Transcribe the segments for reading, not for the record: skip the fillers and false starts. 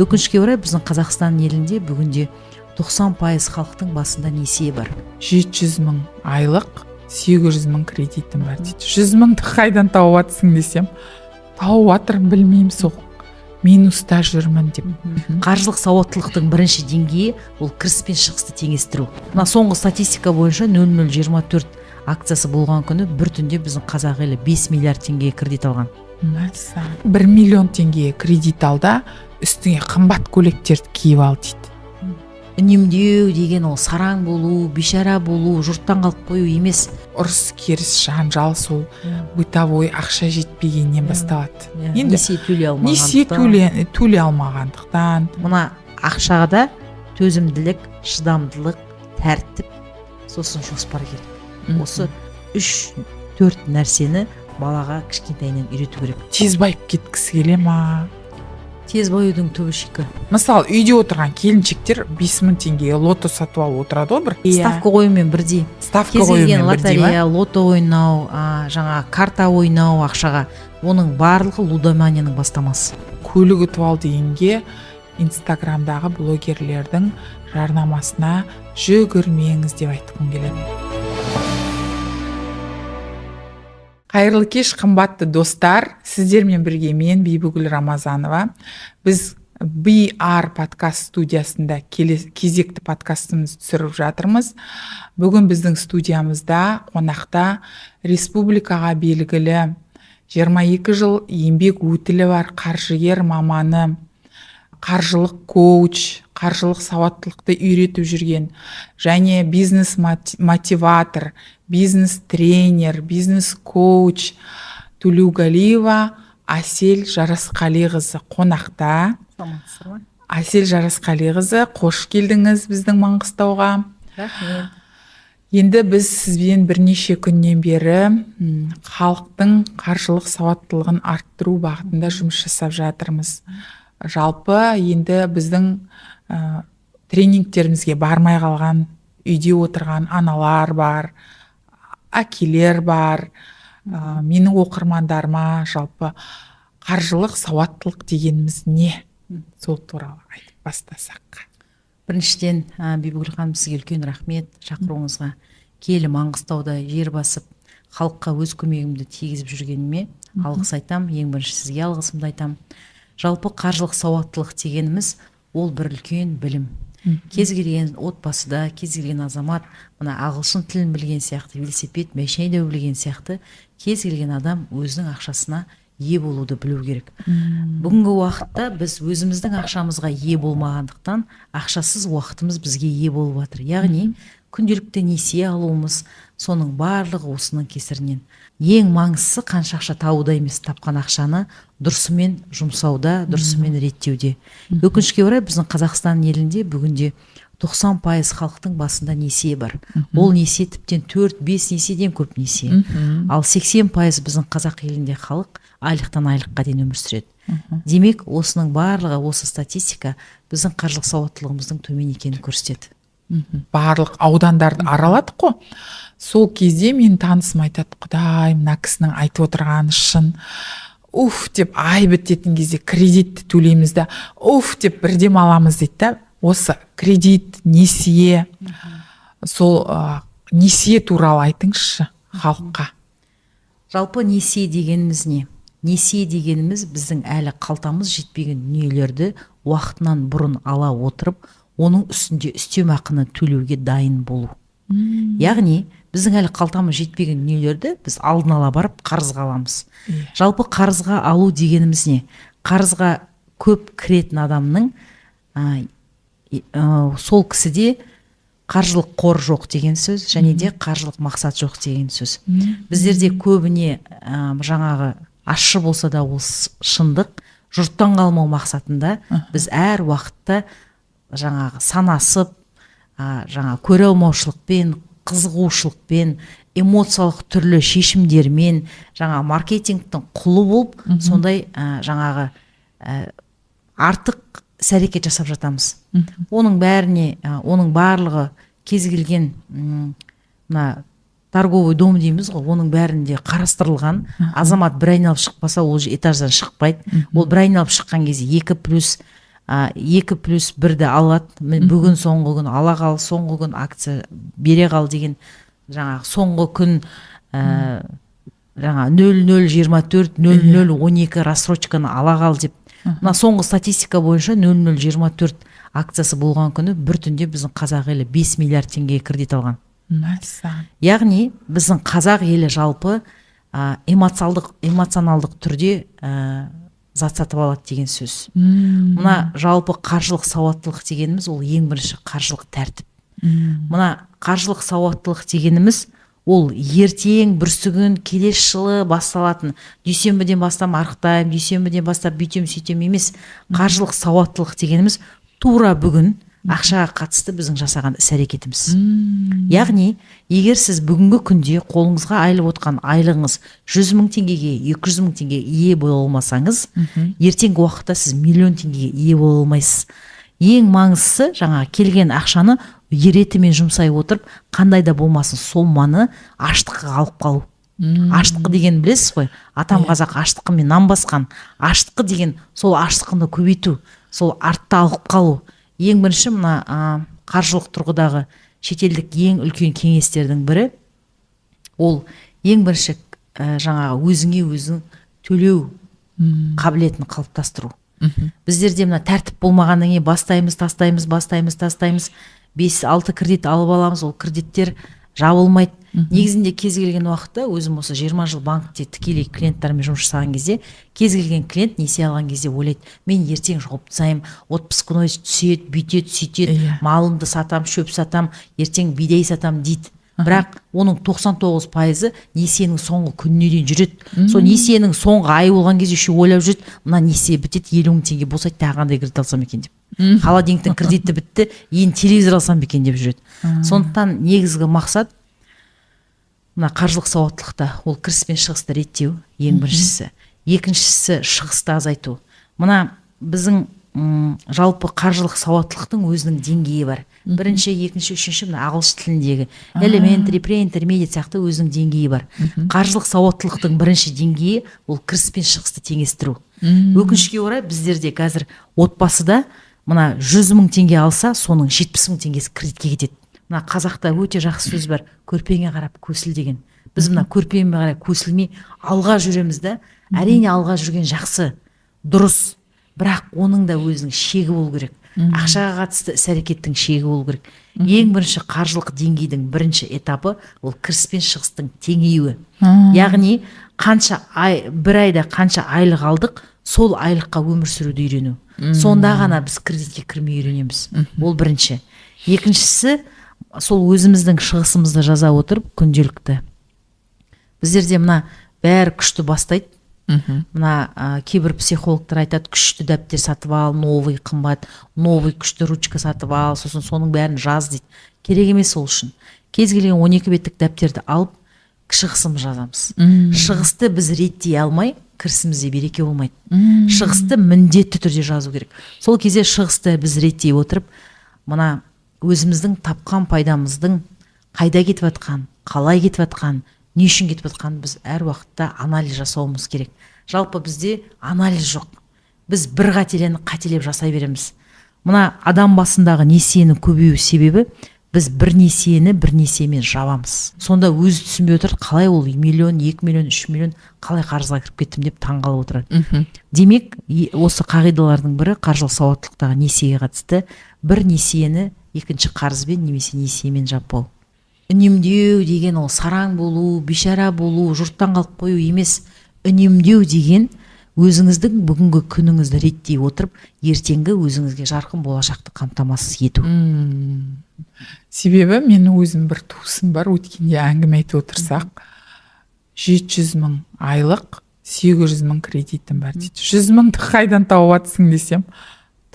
Өкінішке орай, біздің Қазақстан елінде бүгінде 90% халықтың басында несие бар. 700 мың айлық, 800 мың кредитім бар дейді. 100 мыңды қайдан тауып жатсың десем, тауып жатырмын, білмеймін, сол минуста жүрмін деп. Қаржылық сауаттылықтың бірінші деңгейі — ол кіріс пен шығысты теңестіру. Мына соңғы статистика бойынша, 0024 акциясы болған күні бір түнде біздің қазақ елі 5 миллиард теңгеге кредит алған. Мәссаған, 1 миллион теңге кредит ал да, үстіңе қымбат көйлектерді киіп ал дейді. Үнемдеу деген ол сараң болу, бейшара болу, жұрттан қалып қою емес. ұрыс керіс жанжал сол бытовой ақша жетпегеннен басталады. Енді несие төлей алмағандықтан. Несие төлей алмағандықтан. Мына ақшаға да төзімділік, шыдамдылық, тәртіп, сосын жоспар керек. Осы үш төрт нәрсені балаға кішкентайынан үйрету керек. Тез байып кеткісі келе ма? Тез баюдың түбі шикі. Мысалы, үйде отырған келіншектер 5000 теңгеге лото сатып алып отырады ғой бір. Ставка қоюмен бірдей. Ставка Кез келген қоюмен бірдей ма? лотерея, лото ойнау, жаңа карта ойнау ақшаға, оның барлығы лудоманияның бастамасы. Көлік ұтып ал дегенге, инстаграмдағы блогерлердің жарнамасына жүгірмеңіз деп айтқым келеді. Қайырлы кеш, қымбатты достар! Сіздермен бірге мен, Бибігүл Рамазанова. Біз BR подкаст студиясында кезекті подкастымызды түсіріп жатырмыз. Бүгін біздің студиямызда қонақта республикаға белгілі, 22 жыл еңбек өтілі бар қаржыгер маманы, қаржылық коуч, қаржылық сауаттылықты үйретіп жүрген және бизнес мотиватор, бизнес тренер, бизнес коуч Төлеугалиева Әсел Жарасқалиқызы қонақта. Саламатсыздар ма? Әсел Жарасқалиқызы, қош келдіңіз біздің Маңғыстауға. Рахмет. Енді біз сізбен бірнеше күннен бері халықтың қаржылық сауаттылығын арттыру бағытында жұмыс жасап жатырмыз. Жалпы, енді біздің тренингтерімізге бармай қалған, үйде отырған аналар бар, әкелер бар. Менің оқырмандарыма жалпы қаржылық сауаттылық дегеніміз не, сол туралы айтып бастасақ. Біріншіден, Бибігүл ханым, сізге үлкен рахмет шақыруыңызға. Киелі Маңғыстауда жер басып, халыққа өз көмегімді тигізіп жүргеніме алғыс айтам. Ең бірінші сізге алғысымды айтам. Жалпы, қаржылық сауаттылық дегеніміз — ол бір үлкен білім. Кез келген отбасыда, кез келген азамат мына ағылшын тілін білген сияқты, велосипед, машина айдау білген сияқты, кез келген адам өзінің ақшасына ие болуды білу керек. Бүгінгі уақытта біз өзіміздің ақшамызға ие болмағандықтан, ақшасыз уақытымыз бізге ие болып жатыр. Яғни күнделікті несие алуымыз, соның барлығы осының кесірінен. Ең маңыздысы қанша ақша табуда емес, тапқан ақшаны дұрысымен жұмсауда, дұрысымен реттеуде. Өкінішке орай, біздің Қазақстан елінде бүгінде 90% халықтың басында несие бар. Ол несие тіптен 4-5 несиеден көп несие. Ал 80% біздің қазақ елінде халық айлықтан айлыққа дейін өмір сүреді. Демек, осының барлығы, осы статистика біздің қаржылық сауаттылығымыздың төмен екенін көрсетеді. Барлық аудандарды араладық қой. Сол кезде менің танысым айтады: «Құдай, мына кісінің айтып отырғаны шын. Уф деп, ай бітетін кезде кредитті төлейміз да, уф деп бір демаламыз», — дейді да. Осы кредит, несие, сол несие туралы айтыңызшы халыққа. Жалпы, несие дегеніміз не? Несие дегеніміз — біздің әлі қалтамыз жетпеген дүниелерді уақытынан бұрын ала отырып, оның үстінде үстемақыны төлеуге дайын болу. Яғни біздің әлі қалтамыз жетпеген дүниелерді біз алдын ала барып қарызға аламыз. Жалпы, қарызға алу дегеніміз не? Қарызға көп кіретін адамның сол кісіде қаржылық қор жоқ деген сөз және де қаржылық мақсат жоқ деген сөз. Біздерде көбіне, жаңағы ащы болса да, ол шындық, жұрттан қалмау мақсатында біз әр уақытта жаңағы санасып, жаңа көре алмаушылықпен, қызығушылықпен, эмоциялық түрлі шешімдермен, жаңа маркетингтің құлы болып, сондай жаңағы артық іс әрекет жасап жатамыз. Оның бәріне, оның барлығы кез келген мына торговый дом дейміз ғой, оның бәрінде қарастырылған. Азамат бір айналып шықпаса, ол этаждан шықпайды. Ол бір айналып шыққан кезде екі плюс 2 плюс 1-ді алады. Бүгін соңғы күн, ала қал, соңғы күн, акция бере қал деген жаңағы соңғы күн, жаңа 00:24, 00:12 рассрочканы ала қал деп. Мына соңғы статистика бойынша 00:24 акциясы болған күні бір түнде біздің қазақ елі 5 миллиард теңгеге кредит алған. Мәссаған. Яғни біздің қазақ елі жалпы эмоционалдық түрде зат сатып алады деген сөз. Мына жалпы қаржылық сауаттылық дегеніміз — ол ең бірінші қаржылық тәртіп. Мына қаржылық сауаттылық дегеніміз — ол ертең, бүрсігүн, келесі жылы басталатын, дүйсенбіден бастап арықтаймын, дүйсенбіден бастап бүйтемін, сөйтемін емес. Қаржылық сауаттылық дегеніміз — тура бүгін ақшаға қатысты біздің жасаған іс әрекетіміз. Яғни егер сіз бүгінгі күнде қолыңызға айлып отқан айлығыңыз 100 000 теңгеге, 200 000 теңгеге ие бола алмасаңыз, ертеңгі уақытта сіз миллион теңгеге ие бола алмайсыз. Ең маңыздысы — жаңа келген ақшаны ретімен жұмсай отырып, қандай да болмасын соманы аштыққа алып қалу. Аштықы деген білесіз ғой, атам қазақ аштықымен нан басқан. Аштықы деген — сол аштықыны көбейту, сол артта алып қалу. Ең бірінші мына қаржылық тұрғыдағы шетелдік ең үлкен кеңестердің бірі — ол ең бірінші жаңағы өзіңе өзің төлеу қабілетін қалыптастыру. Біздерде мына тәртіп болмағаннан кейін бастаймыз, тастаймыз, бастаймыз, тастаймыз, бес алты кредит алып аламыз, ол кредиттер жабылмайды. Негізінде кез келген уақытта, өзім осы 20 жыл банкте тікелей клиенттармен жұмыс жасаған кезде, кез келген клиент несие алған кезде ойлайды: мен ертең жауып тастаймын, отпускной түседі, бүйтеді, сөйтеді, малымды сатам, шөп сатам, ертең бидай сатам дейді. Бірақ оның 99 пайызы несиенің соңғы күніне дейін жүреді. Сол несиенің соңғы айы болған кезде еще ойлап жүреді: мына несие бітеді, 50 000 теңге босайды, тағы қандай кредит алсам екен деп, холодильниктің кредиті бітті, енді телевизор алсам ба екен деп жүреді. Сондықтан негізгі мақсат мына қаржылық сауаттылықта — ол кіріс пен шығысты реттеу ең біріншісі, екіншісі — шығысты азайту. Мына біздің жалпы қаржылық сауаттылықтың өзінің деңгейі бар: бірінші, екінші, үшінші. Мына ағылшын тіліндегі elementary, pre-intermediate сияқты өзінің деңгейі бар. Қаржылық сауаттылықтың бірінші деңгейі — ол кіріс пен шығысты теңестіру. Өкінішке орай, біздерде қазір отбасыда мына 100 000 теңге алса, соның 70 000 теңгесі кредитке кетеді. Мына қазақта өте жақсы сөз бар: «Көрпеңе қарап көсіл» деген. Біз мына көрпеме қарай көсілмей, алға жүреміз да. Әрине, алға жүрген жақсы, дұрыс, бірақ оның да өзінің шегі болу керек. Ақшаға қатысты іс әрекеттің шегі болу керек. Ең бірінші қаржылық деңгейдің бірінші этапы — ол кіріс пен шығыстың теңеюі. Яғни қанша ай, бір айда қанша айлық алдық, сол айлыққа өмір сүруді үйрену. Сонда ғана біз кредитке кірмей үйренеміз. Ол бірінші. Екіншісі — сол өзіміздің шығысымызды жаза отырып күнделікті. Біздерде мына бәрі күшті бастайды. Мына кейбір психологтар айтады: күшті дәптер сатып ал, новый, қымбат, новый күшті ручка сатып ал, сосын соның бәрін жаз дейді. Керек емес. Ол үшін кез келген 12 беттік дәптерді алып, шығысымыз жазамыз. Шығысты біз реттей алмай, кірісімізде береке болмайды. Шығысты міндетті түрде жазу керек. Сол кезде шығысты біз реттей отырып, мына өзіміздің тапқан пайдамыздың қайда кетіп жатқан, қалай кетіп жатқан, не үшін кетіп жатқанын біз әр уақытта анализ жасауымыз керек. Жалпы бізде анализ жоқ, біз бір қателені қателеп жасай береміз. Мына адам басындағы несиенің көбею себебі — біз бір несиені бір несиемен жабамыз. Сонда өзі түсінбей отыр, қалай ол миллион, 2 миллион, 3 миллион қалай қарызға кіріп кеттім деп таңғалып отырады. Демек, осы қағидалардың бірі қаржылық сауаттылықтағы несиеге қатысты бір несиені екінші қарызбен немесе несиемен жаппау. Үнемдеу деген — ол сараң болу, бейшара болу, жұрттан қалып қою емес. Үнемдеу деген — өзіңіздің бүгінгі күніңізді реттей отырып, ертеңгі өзіңізге жарқын болашақты қамтамасыз ету. Себебі менің өзім бір туысым бар, өткенде әңгіме айтып отырсақ, 700 000 айлық, 800 000 кредитім бар дейді. 100 000-ды қайдан тауып жатсың десем,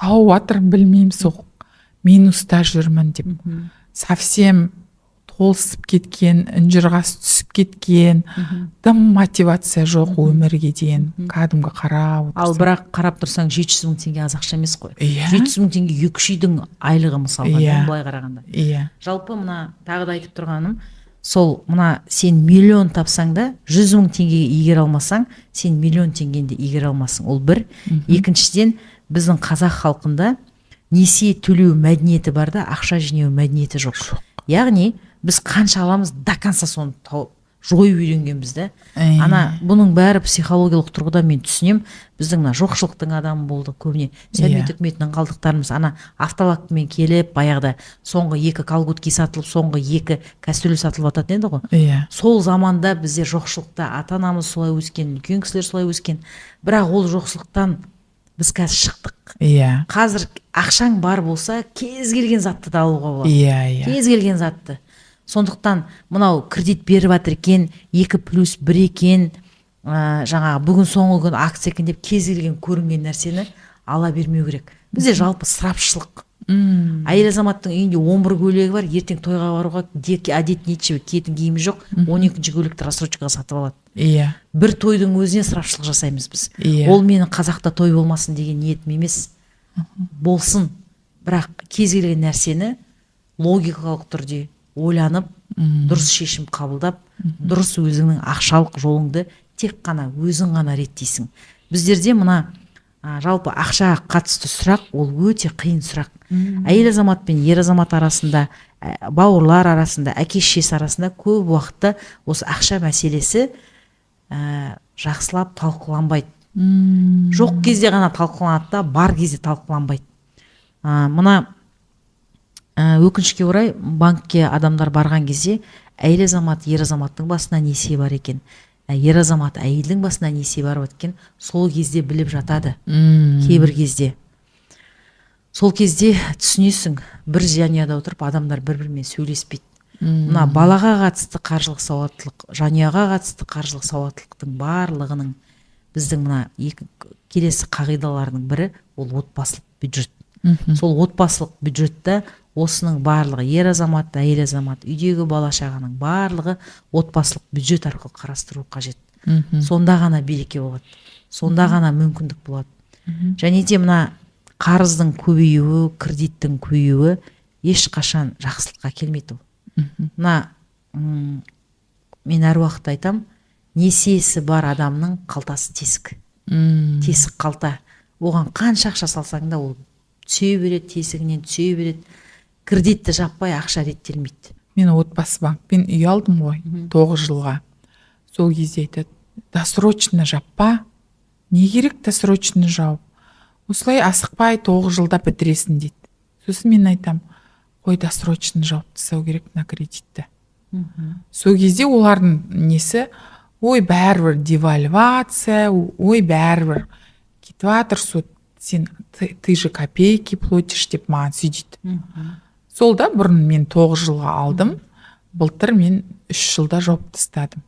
тауып жатырмын, білмеймін, сол минуста жүрмін деп. Совсем толысып кеткен, інжірғасы түсіп кеткен, дым мотивация жоқ өмірге деген, кәдімгі қарап Ал отырсаң. бірақ қарап тұрсаң, 700 000 теңге аз ақша емес қой. 700 000 теңге екі үш үйдің айлығы мысалға, былай қарағанда. Жалпы мына тағы да айтып тұрғаным сол: мына сен миллион тапсаң да, 100 000 теңгеге игере алмасаң, сен миллион теңгені де игере алмассың. Ол бір. Екіншіден, Біздің қазақ халқында несие төлеу мәдениеті бар да, ақша жинау мәдениеті жоқ. Яғни біз қанша аламыз, до конца соны тауып, жойып үйренгенбіз да. Ана бұның бәрі психологиялық тұрғыда мен түсінемін, біздің мына жоқшылықтың адамы болдық көбіне, совет үкіметінің қалдықтарымыз. Ана автолакпен келіп, баяғыда соңғы екі колготки сатылып, соңғы екі кастрюль сатылып жататын еді ғой. Сол заманда бізде жоқшылықта ата анамыз солай өскен, үлкен кісілер солай өскен. Бірақ ол жоқшылықтан біз қазір шықтық. Қазір ақшаң бар болса, кез келген затты да алуға болады, иә иә кез келген затты. Сондықтан мынау кредит беріп жатыр екен, 2 плюс 1 екен, жаңағы бүгін соңғы күн акция екен деп, кез келген көрінген нәрсені ала бермеу керек. Бізде жалпы ысырапшылық. Әйел азаматтың үйінде 11 көйлегі бар, ертең тойға баруға одеть нечего, киетін киімі жоқ, 12-ші көйлекті рассрочкаға сатып алады. Бір тойдың өзіне ысырапшылық жасаймыз біз. Ол менің қазақта той болмасын деген ниетім емес, болсын, бірақ кез келген нәрсені логикалық түрде ойланып, дұрыс шешім қабылдап, дұрыс өзіңнің ақшалық жолыңды тек қана өзің ғана реттейсің. Біздерде мына жалпы ақшаға қатысты сұрақ, ол өте қиын сұрақ. Әйел азамат пен ер азамат арасында, бауырлар арасында, әке шешесі арасында көп уақытта осы ақша мәселесі жақсылап талқыланбайды. Жоқ кезде ғана талқыланады да, бар кезде талқыланбайды. Мына өкінішке орай, банкке адамдар барған кезде әйел азамат, ер азаматтың басына несие бар екен, ер азамат, әйелдің басына несие бар екен, сол кезде біліп жатады. Кейбір кезде, сол кезде түсінесің, бір жанұяда отырып адамдар бір бірімен сөйлеспейді. Мына балаға қатысты қаржылық сауаттылық, жанұяға қатысты қаржылық сауаттылықтың барлығының, біздің мына екі келесі қағидаларының бірі ол отбасылық бюджет. Сол отбасылық бюджетте осының барлығы, ер азамат, әйел азамат, үйдегі бала шағаның барлығы отбасылық бюджет арқылы қарастыру қажет. Сонда ғана береке болады, сонда ғана мүмкіндік болады. Және де мына қарыздың көбеюі, кредиттің көбеюі ешқашан жақсылыққа келмейді ол. Мына мен әр уақытта айтам, несиесі бар адамның қалтасы тесік. Тесік қалта, оған қанша ақша салсаң да, ол түсе береді, тесігінен түсе береді. Кредитті жаппай, ақша реттелмейді. Мен Отбасы банкпен үй алдым ғой 9 жылға. Сол кезде айтады: «Досрочно жаппа, не керек досрочно жауып, осылай асықпай 9 жылда бітіресің», — дейді. Сосын мен айтам: «Қой, досрочно жауып тастау керек мына кредитті». Сол кезде олардың несі: «Ой, бәрібір девальвация, ой, бәрібір кетіп жатыр, сол сен ты же копейки платишь», — деп маған сөйдейді. Сол да бұрын мен 9 жылға алдым, былтыр мен 3 жылда жауып тастадым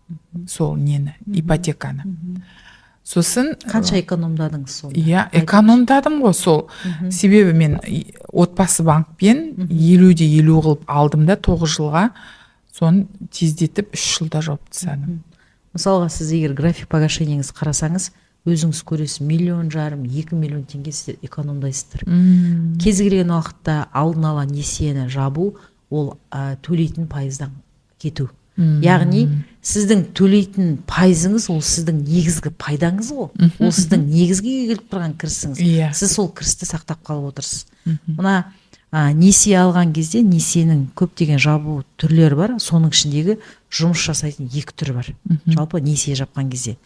сол нені, ипотеканы. Сосын Қанша экономдадыңыз сонда? Иә, экономдадым ғой сол. Себебі мен Отбасы банкпен 50 де 50 қылып алдым да 9 жылға, соны тездетіп 3 жылда жауып тастадым. Мысалға, сіз егер график погашениеңізді қарасаңыз, өзіңіз көресіз, 1,5 миллион, 2 миллион теңге сіздер экономдайсыздар. Кез келген уақытта алдын ала несиені жабу ол төлейтін пайыздан кету. Яғни сіздің төлейтін пайызыңыз ол сіздің негізгі пайдаңыз ғой, ол сіздің негізгі үйге келіп тұрған кірісіңіз. Сіз сол кірісті сақтап қалып отырсыз. Мына несие алған кезде несиенің көптеген жабу түрлері бар, соның ішіндегі жұмыс жасайтын екі түрі бар. Жалпы несие жапқан кезде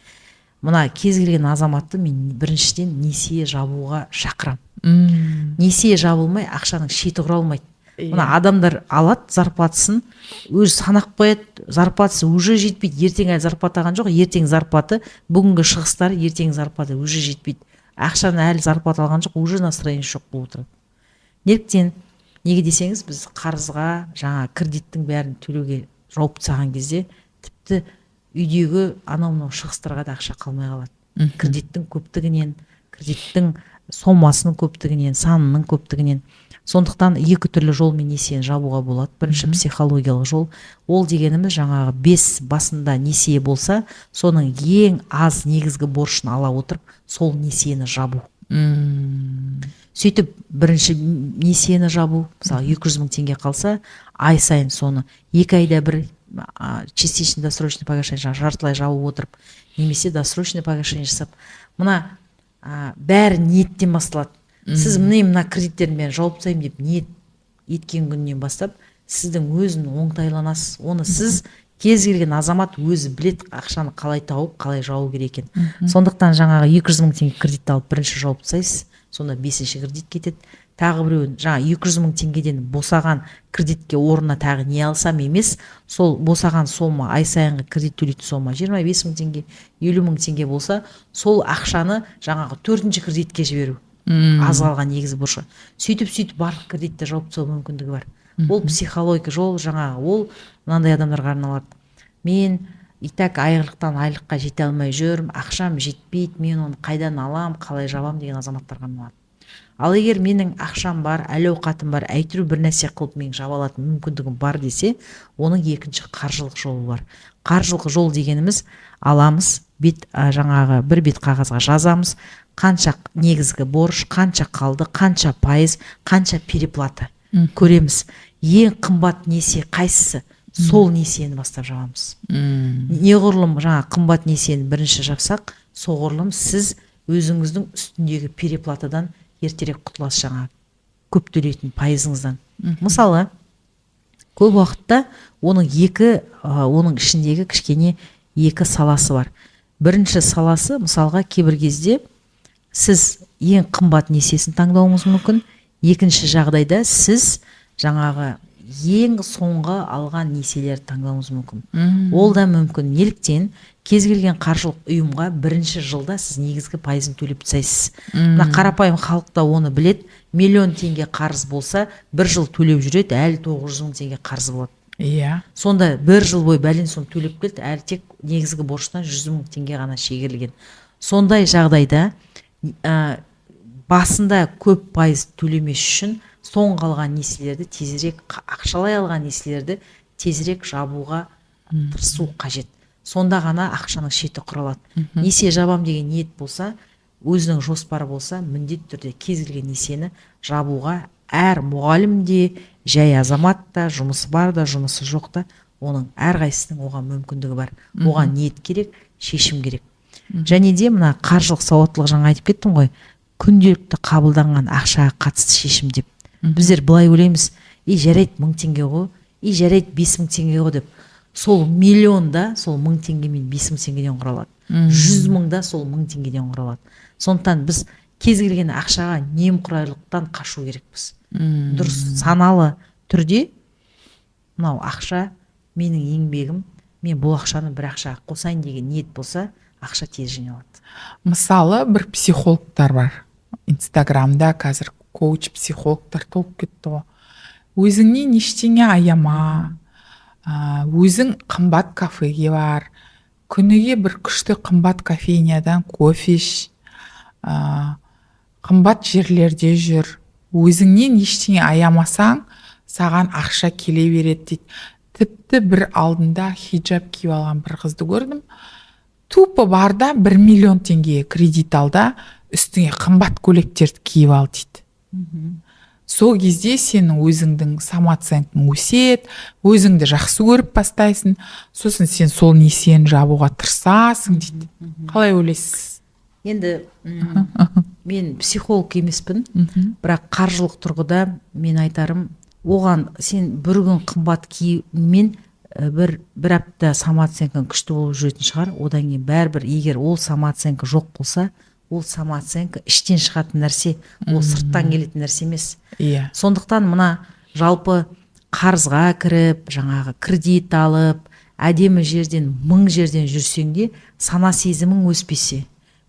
мына кез келген азаматты мен біріншіден несие жабуға шақырамын. Несие жабылмай, ақшаның шеті құралмайды. Мына адамдар алады зарплатасын, өзі санап қояды, зарплатасы уже жетпейді. Ертең әлі зарплата алған жоқ, ертең зарплата, бүгінгі шығыстары, ертең зарплата уже жетпейді. Ақшаны әлі зарплата алған жоқ, уже настроение жоқ болып отырады. Неліктен? Неге десеңіз, біз қарызға, жаңа кредиттің бәрін төлеуге жауып тастаған кезде тіпті үйдегі анау мынау шығыстарға да ақша қалмай қалады. Кредиттің көптігінен, кредиттің сомасының көптігінен, санының көптігінен. Сондықтан екі түрлі жолмен несиені жабуға болады. Бірінші психологиялық жол. Ол дегеніміз жаңағы бес басында несие болса, соның ең аз негізгі борышын ала отырып, сол несиені жабу. Сөйтіп бірінші несиені жабу, мысалы, 200 мың теңге қалса, ай сайын соны 2 айда бір частично досрочный погашение, жаңағы жартылай жауып отырып немесе досрочный погашение жасап. Мына бәрі ниеттен басталады. Сіз міне, мына кредиттердің бәрін жауып тастаймын деп ниет еткен күннен бастап сіздің өзін оңтайланасыз. Оны сіз, кез келген азамат өзі білет ақшаны қалай тауып, қалай жабу керек екенін. Сондықтан жаңағы 200 000 теңге кредит алып, бірінші жауып тастайсыз, сонда бесінші кредит кетеді. Тағы біреуін, жаңа 200 000 теңгеден босаған кредитке орнына тағы не алсам емес, сол босаған сома, ай сайынғы кредит төлейтін сома 25 000 теңге, 50 000 теңге болса, сол ақшаны жаңағы төртінші кредитке жіберу, аз қалған негізгі борышы. Сөйтіп, сөйтіп барлық кредитті жауып тастау мүмкіндігі бар. Ол психология жол. Жаңағы ол мынандай адамдарға арналады: мен и так айлықтан айлыққа жете алмай жүрмін, ақшам жетпейді, мен оны қайдан алам, қалай жабам деген азаматтарға арналады. Ал егер менің ақшам бар, әл ауқатым бар, әйтеуір бір нәрсе қылып мен жаба алатын мүмкіндігім бар десе, оның екінші қаржылық жолы бар. Қаржылық жол дегеніміз: аламыз бет, жаңағы бір бет қағазға жазамыз, қанша негізгі борыш, қанша қалды, қанша пайыз, қанша переплата. Көреміз, ең қымбат несие қайсысы, сол несиені бастап жабамыз. Неғұрлым жаңа қымбат несиені бірінші жапсақ, соғұрлым сіз өзіңіздің үстіндегі переплатадан ертерек құтыласыз, жаңағы көп төлейтін пайызыңыздан. Мысалы, көп уақытта оның екі оның ішіндегі кішкене екі саласы бар. Бірінші саласы, мысалға, кейбір кезде сіз ең қымбат несиесін таңдауыңыз мүмкін. Екінші жағдайда сіз жаңағы ең соңғы алған несиелерді таңдауыңыз мүмкін. Ол да мүмкін. Неліктен? Кез келген қаржылық ұйымға бірінші жылда сіз негізгі пайызын төлеп тастайсыз. Мына қарапайым халық та оны білет. Миллион теңге қарыз болса, бір жыл төлеп жүреді, әлі 900 000 теңге қарыз болады. Сонда бір жыл бойы бәлен сом төлеп келді, әлі тек негізгі борыштан 100 000 теңге ғана шегерілген. Сондай жағдайда басында көп пайыз төлемес үшін соңғы алған несиелерді тезірек, ақшалай алған несиелерді тезірек жабуға тырысу қажет. Сонда ғана ақшаның шеті құралады. Несие жабам деген ниет болса, өзінің жоспары болса, міндетті түрде кез келген несиені жабуға әр мұғалім де, жай азамат та, жұмысы бар да, жұмысы жоқ та, оның әрқайсысының оған мүмкіндігі бар. Оған ниет керек, шешім керек. Және де мына қаржылық сауаттылық, жаңа айтып кеттім ғой, күнделікті қабылданған ақшаға қатысты шешім деп. Біздер былай ойлаймыз: и жарайды, 1000 теңге ғой, и жарайды, 5000 теңге ғой деп. Сол миллион да сол 1000 теңге мен 5000 теңгеден құралады, 100 000 да сол 1000 теңгеден құралады. Сондықтан біз кез келген ақшаға немқұрайлықтан қашу керекпіз. Дұрыс, саналы түрде мынау ақша менің еңбегім, мен бұл ақшаны бір ақшаға қосайын деген ниет болса, ақша тез жиналады. Мысалы, бір психологтар бар инстаграмда, қазір коуч психологтар толып кетті ғой. Өзіңнен ештеңе аяма, өзің қымбат кафеге бар, күніге бір күшті қымбат кофейнядан кофе іш, қымбат жерлерде жүр, өзіңнен ештеңе аямасаң, саған ақша келе береді дейді. Тіпті бір алдында хиджаб киіп алған бір қызды көрдім. Тупо бар да, 1 миллион теңге кредит ал да, үстіңе қымбат көйлектерді киіп ал дейді. Сол кезде сенің өзіңдің самооценкаң өседі, өзіңді жақсы көріп бастайсың, сосын сен сол несиені жабуға тырысасың дейді. Қалай ойлайсыз? Енді мен психолог емеспін, бірақ қаржылық тұрғыда мен айтарым оған: сен бір күн қымбат киіммен бір апта самооценкаң күшті болып жүретін шығар. Одан кейін бәрібір, егер ол самооценка жоқ болса, ол самооценка іштен шығатын нәрсе, ол сырттан келетін нәрсе емес. Сондықтан мына жалпы қарызға кіріп, жаңағы кредит алып, әдемі жерден, мың жерден жүрсең де, сана сезімің өспесе,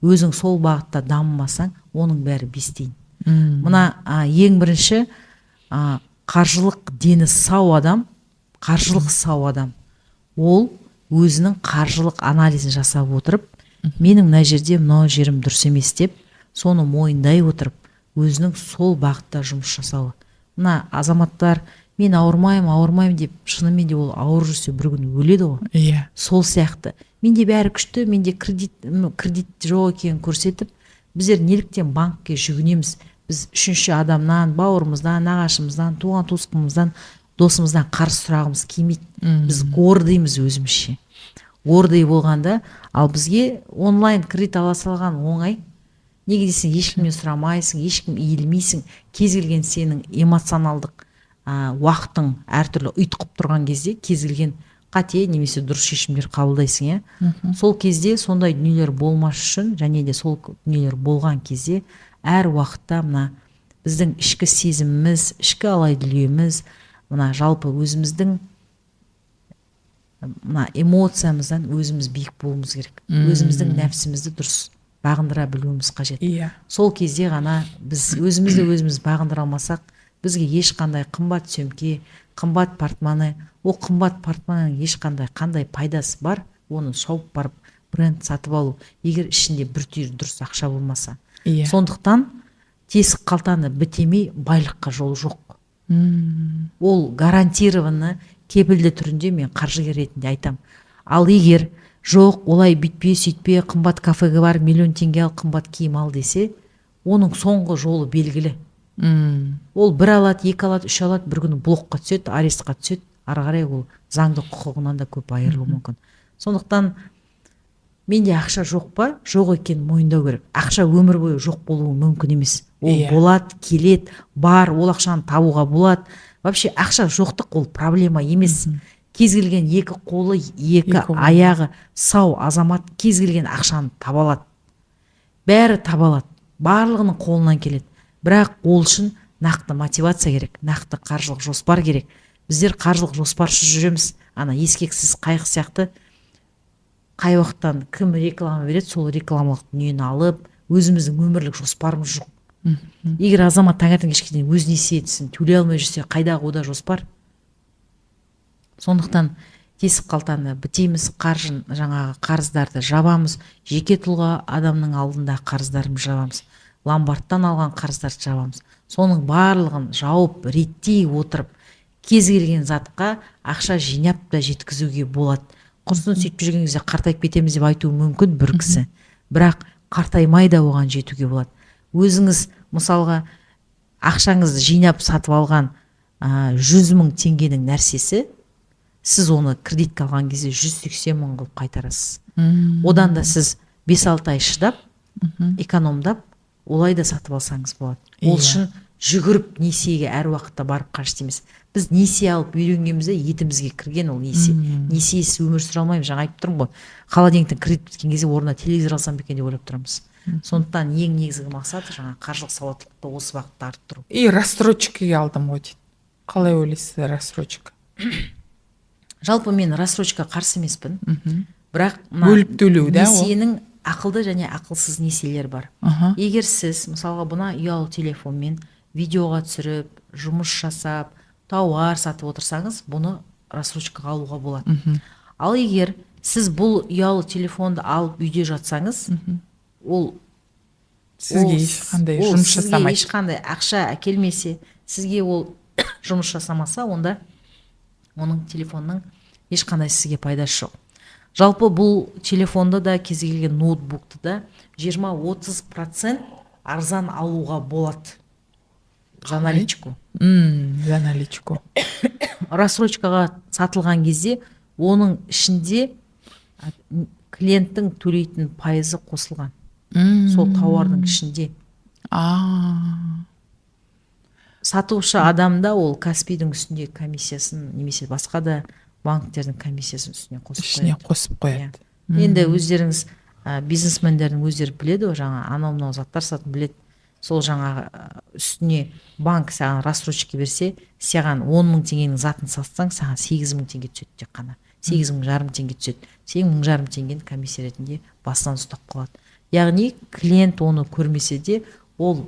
өзің сол бағытта дамымасаң, оның бәрі бес тиын. Мына ең бірінші қаржылық дені сау адам, қаржылық сау адам ол өзінің қаржылық анализін жасап отырып, менің мына жерде мынау жерім дұрыс емес деп, соны мойындай отырып, өзінің сол бағытта жұмыс жасауы. Мына азаматтар мен ауырмаймын, ауырмаймын деп, шынымен де ол ауырып жүрсе, бір күні өледі ғой. Сол сияқты менде бәрі күшті, менде кредит жоқ екенін көрсетіп, біздер неліктен банкке жүгінеміз? Біз үшінші адамнан, бауырымыздан, нағашымыздан, туған туысқанымыздан, досымыздан қарыз сұрағымыз келмейді. Біз гордыймыз өзімізше, гордый болғанда. Ал бізге онлайн кредит ала салған оңай. Неге десең, ешкімнен сұрамайсың, ешкім иілмейсің. Кез келген сенің эмоционалдық уақытың әртүрлі ұйтқып тұрған кезде кез келген қате немесе дұрыс шешімдер қабылдайсың, иә. Сол кезде сондай дүниелер болмас үшін және де сол дүниелер болған кезде әр уақытта мына біздің ішкі сезіміміз, ішкі алай дүлейіміз, мына жалпы өзіміздің мына эмоциямыздан өзіміз биік болуымыз керек. Өзіміздің нәпсімізді дұрыс бағындыра білуіміз қажет. Сол кезде ғана біз өзімізді өзіміз бағындыра алмасақ, бізге ешқандай қымбат сөмке, қымбат портмоне, ол қымбат портмоненің ешқандай қандай пайдасы бар, оны шауып барып бренд сатып алу, егер ішінде бір түйір дұрыс ақша болмаса? Сондықтан тесік қалтаны бітемей байлыққа жол жоқ. Ол гарантированно, кепілді түрінде мен қаржыгер ретінде айтам. Ал егер жоқ, олай бүйтпе, сөйтпе, қымбат кафеге барып миллион теңге ал, қымбат киім ал десе, оның соңғы жолы белгілі. Ол бір алады, екі алады, үш алады, бір күні блокқа түседі, арестқа түседі, ары қарай ол заңды құқығынан да көп айырылуы мүмкін. Сондықтан менде ақша жоқ па, жоқ екенін мойындау керек. Ақша өмір бойы жоқ болуы мүмкін емес. Ол болады, келеді, бар, ол ақшаны табуға болады. Вообще ақша жоқтық ол проблема емес. Кез келген екі қолы, екі Екі қолы. аяғы сау азамат кез келген ақшаны таба алады, бәрі таба алады, барлығының қолынан келеді. Бірақ ол үшін нақты мотивация керек, нақты қаржылық жоспар керек. Біздер қаржылық жоспарсыз жүреміз, ана ескексіз қайық сияқты. Қай уақыттан кім реклама береді, сол рекламалық дүниені алып, өзіміздің өмірлік жоспарымыз жоқ. Егер азамат таңертең кешке дейін өз несиесін төлей алмай жүрсе, қайдағы ода жоспар? Сондықтан тесік қалтаны бітейміз, қаржын, жаңағы қарыздарды жабамыз, жеке тұлға адамның алдында қарыздарымызды жабамыз, ломбардтан алған қарыздарды жабамыз. Соның барлығын жауып, реттей отырып, кез келген затқа ақша жинап та жеткізуге болады. Құрсын, сөйтіп жүрген кезде қартайып кетеміз деп айтуы мүмкін бір кісі, бірақ қартаймай да оған жетуге болады. Өзіңіз, мысалға, ақшаңызды жинап сатып алған 100 000 теңгенің нәрсесі, сіз оны кредитке алған кезде 180 000 қылып қайтарасыз. Одан да сіз 5-6 ай шыдап, экономдап, олай да сатып алсаңыз болады. Ол үшін жүгіріп несиеге әр уақытта барып қажет емес. Біз несие алып үйренгенбізде, етімізге кірген ол несие. Несиесіз өмір сүре алмаймыз. Жаңа айтып тұрмын ғой, холодильниктен кредит біткен кезде орнына телевизор алсам ба екен деп ойлап тұрамыз. Сондықтан ең негізгі мақсат жаңа қаржылық сауаттылықты осы бағытта арттыру. И рассрочкаға алдым ғой дейді, қалай ойлайсыз, рассрочка? Жалпы мен рассрочка қарсы емеспін, бірақ мына Бөліп төлеу да ол? несиенің ақылды және ақылсыз несиелер бар. Егер сіз, мысалға, бұна ұялы телефонмен видеоға түсіріп, жұмыс жасап, тауар сатып отырсаңыз, бұны рассрочкаға алуға болады. Ал егер сіз бұл ұялы телефонды алып үйде жатсаңыз, ол Сізге ол ешқандай ол жұмыс сізге жасамайды. ешқандай ақша әкелмесе, сізге ол жұмыс жасамаса, онда оның телефонның ешқандай сізге пайдасы жоқ. Жалпы бұл телефонды да, кез келген ноутбукты да 20-30% арзан алуға болады за наличку. За наличку. Рассрочкаға сатылған кезде оның ішінде клиенттің төлейтін пайызы қосылған сол тауардың ішінде. Сатушы адамда ол Каспийдің үстінде комиссиясын немесе басқа да банктердің комиссиясын үстіне қосып Ішіне қояды. қосып қояды. Енді өздеріңіз, бизнесмендердің өздері біледі ғой, жаңа анау мынау заттар сататын біледі. Сол жаңағы үстіне банк саған рассрочка берсе, саған 10 000 теңгенің затын сатсаң, саған 8000 теңге түседі, тек қана 8,5 теңге түседі. Сен 1500 теңгені комиссия ретінде басынан ұстап қалады. Яғни клиент оны көрмесе де, ол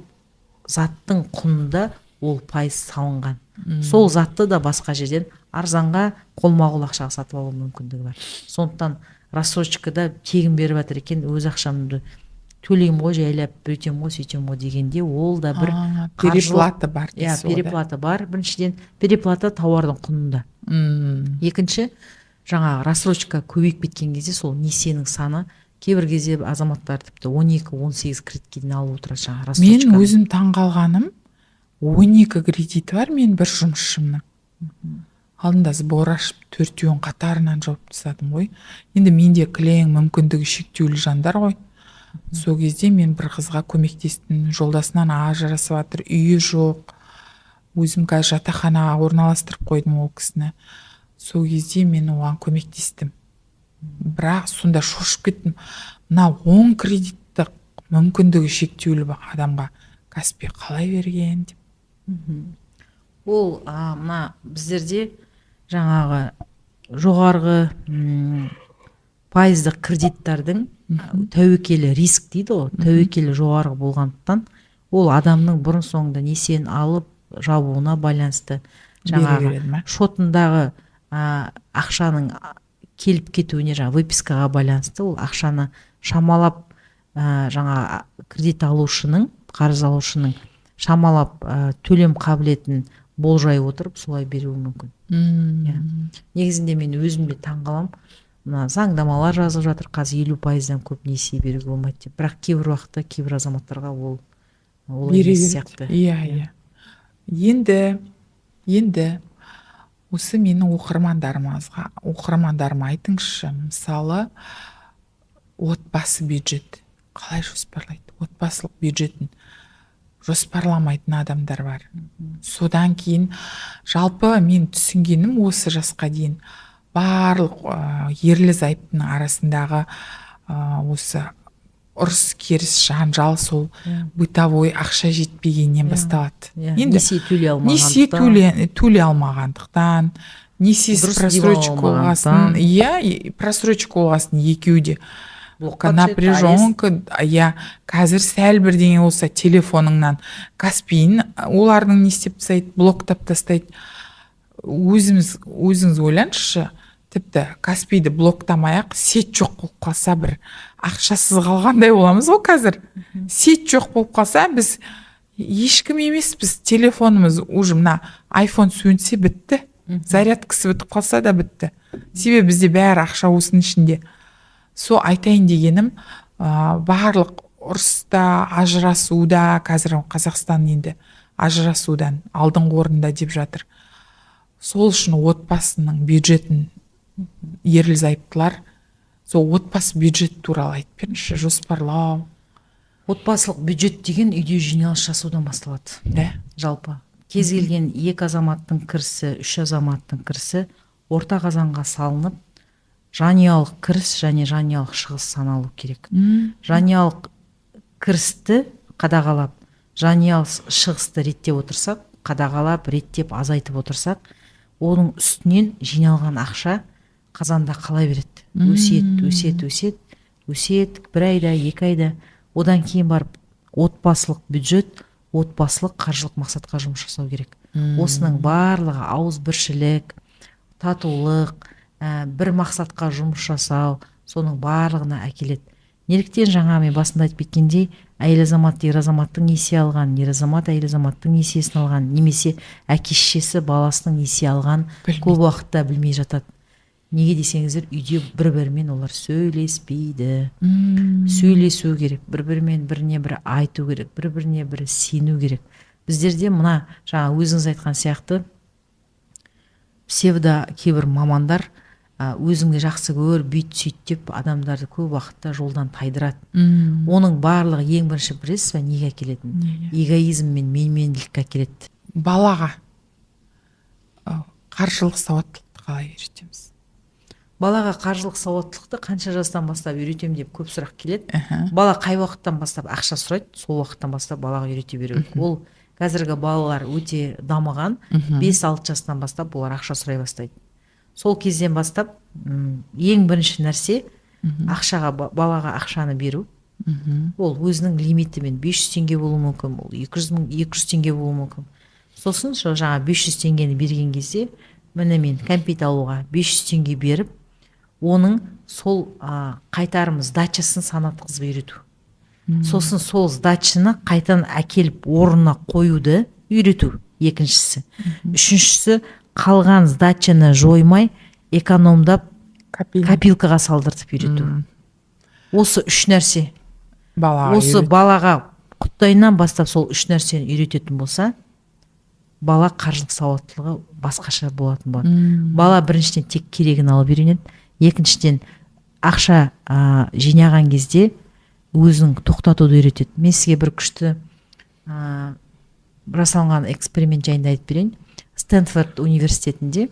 заттың құнында ол пайыз салынған. Сол затты да басқа жерден арзанға, қолма қол ақшаға сатып алу мүмкіндігі бар. Сондықтан рассрочкада тегін беріп жатыр екен, өз ақшамды төлеймін ғой, жайлап бүйтемін ғой, сөйтемін ғой дегенде, ол да бір Переплата бар иә. дейсіз ғой да. Переплата бар. Біріншіден, переплата тауардың құнында. Екінші, жаңағы рассрочка көбейіп кеткен кезде сол несиенің саны, кейбір кезде азаматтар тіпті 12-18 кредитке дейін алып отырады жаңағы Мен рассрочканы. өзім таңғалғаным, 12 кредиті бар мен бір жұмысшымның. Алдында сбор ашып, төртеуін қатарынан жауып тастадым ғой. Енді менде кілең мүмкіндігі шектеулі жандар ғой. Сол кезде мен бір қызға көмектестім, жолдасынан ажырасып жатыр, үйі жоқ. Өзім қазір жатақханаға орналастырып қойдым ол кісіні. Сол кезде мен оған көмектестім, бірақ сонда шошып кеттім: мына 10 кредитті мүмкіндігі шектеулі адамға Каспи қалай берген деп. Ол мына біздерде жаңағы жоғарғы пайыздық кредиттардың тәуекелі, риск дейді ғой, тәуекелі жоғарғы болғандықтан, ол адамның бұрын соңды несиені алып жабуына байланысты, бере жаңағы береді ма? Шотындағы ақшаның келіп кетуіне, жаңағы выпискаға байланысты ол ақшаны шамалап, жаңа кредит алушының, қарыз алушының шамалап төлем қабілетін болжай отырып, солай беруі мүмкін. Иә. Негізінде мен өзім де таңқаламын, мына заңдамалар жазып жатыр қазір, 50%-дан көп несие беруге болмайды деп, бірақ кейбір уақытта кейбір азаматтарға ол олай бере емес береді. сияқты. Иә, енді осы менің оқырмандарыма айтыңызшы, мысалы, отбасы бюджет қалай жоспарлайды? Отбасылық бюджетін жоспарламайтын адамдар бар. Содан кейін жалпы мен түсінгенім, осы жасқа дейін барлық ерлі зайыптының арасындағы осы ұрыс керіс, жанжал сол бытовой ақша жетпегеннен басталады. Енді несие төлей несие алмағандықтан. төлей алмағандықтан, несиесі Дұрыс просрочка демалмағандықтан. болғасын, иә, просрочка болғасын, екеуі де Блокқа түседі, арест. Напряженка, иә. Қазір сәл бірдеңе болса, телефоныңнан Каспиін олардың не істеп тастайды, блоктап тастайды. Өзіңіз ойлаңызшы, тіпті Каспийді блоктамай ақ сеть жоқ болып қалса, бір ақшасыз қалғандай боламыз ғой. Қазір сеть жоқ болып қалса, біз ешкім емеспіз. Телефонымыз уже, мына айфон сөнсе, бітті, зарядкасы бітіп қалса да, бітті, себебі бізде бәрі ақша осының ішінде. Сол айтайын дегенім, барлық ұрыста, ажырасуда, қазір Қазақстан енді ажырасудан алдыңғы орында деп жатыр. Сол үшін отбасының бюджетін, ерлі зайыптылар, сол отбасы бюджет туралы айтып беріңізші, жоспарлау. Отбасылық бюджет деген үйде жиналыс жасаудан басталады. Жалпы кез келген екі азаматтың кірісі, үш азаматтың кірісі орта қазанға салынып, жанұялық кіріс және жанұялық шығыс саналу керек. Жанұялық кірісті қадағалап, жанұялық шығысты реттеп отырсақ, қадағалап, реттеп, азайтып отырсақ, оның үстінен жиналған ақша қазанда қала береді, өседі, өседі, өседі, өседі бір айда, 2 айда. Одан кейін барып отбасылық бюджет, отбасылық қаржылық мақсатқа жұмыс жасау керек. Осының барлығы ауызбіршілік, татулық, бір мақсатқа жұмыс жасау, соның барлығына әкеледі. Неліктен жаңа мен басында айтып кеткендей, әйел азамат ер азаматтың несие алған, ер азамат әйел азаматтың несиесін алған немесе әке шешесі баласының несие алған Білмейді. көп уақытта білмей жатады. Неге десеңіздер, үйде бір бірімен олар сөйлеспейді. Сөйлесу керек бір бірімен, біріне бірі айту керек, бір біріне бірі сену керек. Біздерде мына жаңа өзіңіз айтқан сияқты псевдо кейбір мамандар өзіңді жақсы көр, бүйт, сөйт деп адамдарды көп уақытта жолдан тайдырады. Оның барлығы ең бірінші, білесіз ба, неге әкелетінін? Неге? Эгоизм мен менменділікке әкеледі. Балаға қаржылық сауаттылықты қалай үйретеміз? Балаға қаржылық сауаттылықты қанша жастан бастап үйретемін деп көп сұрақ келеді. Бала қай уақыттан бастап ақша сұрайды, сол уақыттан бастап балаға үйрете беру керек. Ол қазіргі балалар өте дамыған, 5-6 жастан бастап олар ақша сұрай бастайды. Сол кезден бастап ең бірінші нәрсе ақшаға, балаға ақшаны беру. Ол өзінің лимитімен 500 теңге болуы мүмкін, ол 200 мың, 200 теңге болуы мүмкін. Сосын сол жаңа 500 теңгені берген кезде, міне, мен кәмпит алуға 500 теңге беріп, оның сол қайтарым, сдачасын санатқызып үйрету. Сосын сол сдачаны қайтадан әкеліп орнына қоюды үйрету екіншісі. Үшіншісі, қалған сдачаны жоймай, экономдап, копилкаға салдыртып үйрету. Осы үш нәрсе. Балаға Осы үйрет. балаға құттайынан бастап сол үш нәрсені үйрететін болса, бала қаржылық сауаттылығы басқаша болатын болады. Бала біріншіден тек керегін алып үйренеді, екіншіден ақша жинаған кезде Өзің тоқтатуды үйретеді. Мен сізге бір күшті жасалынған эксперимент жайында айтып берейін. Стэнфорд университетінде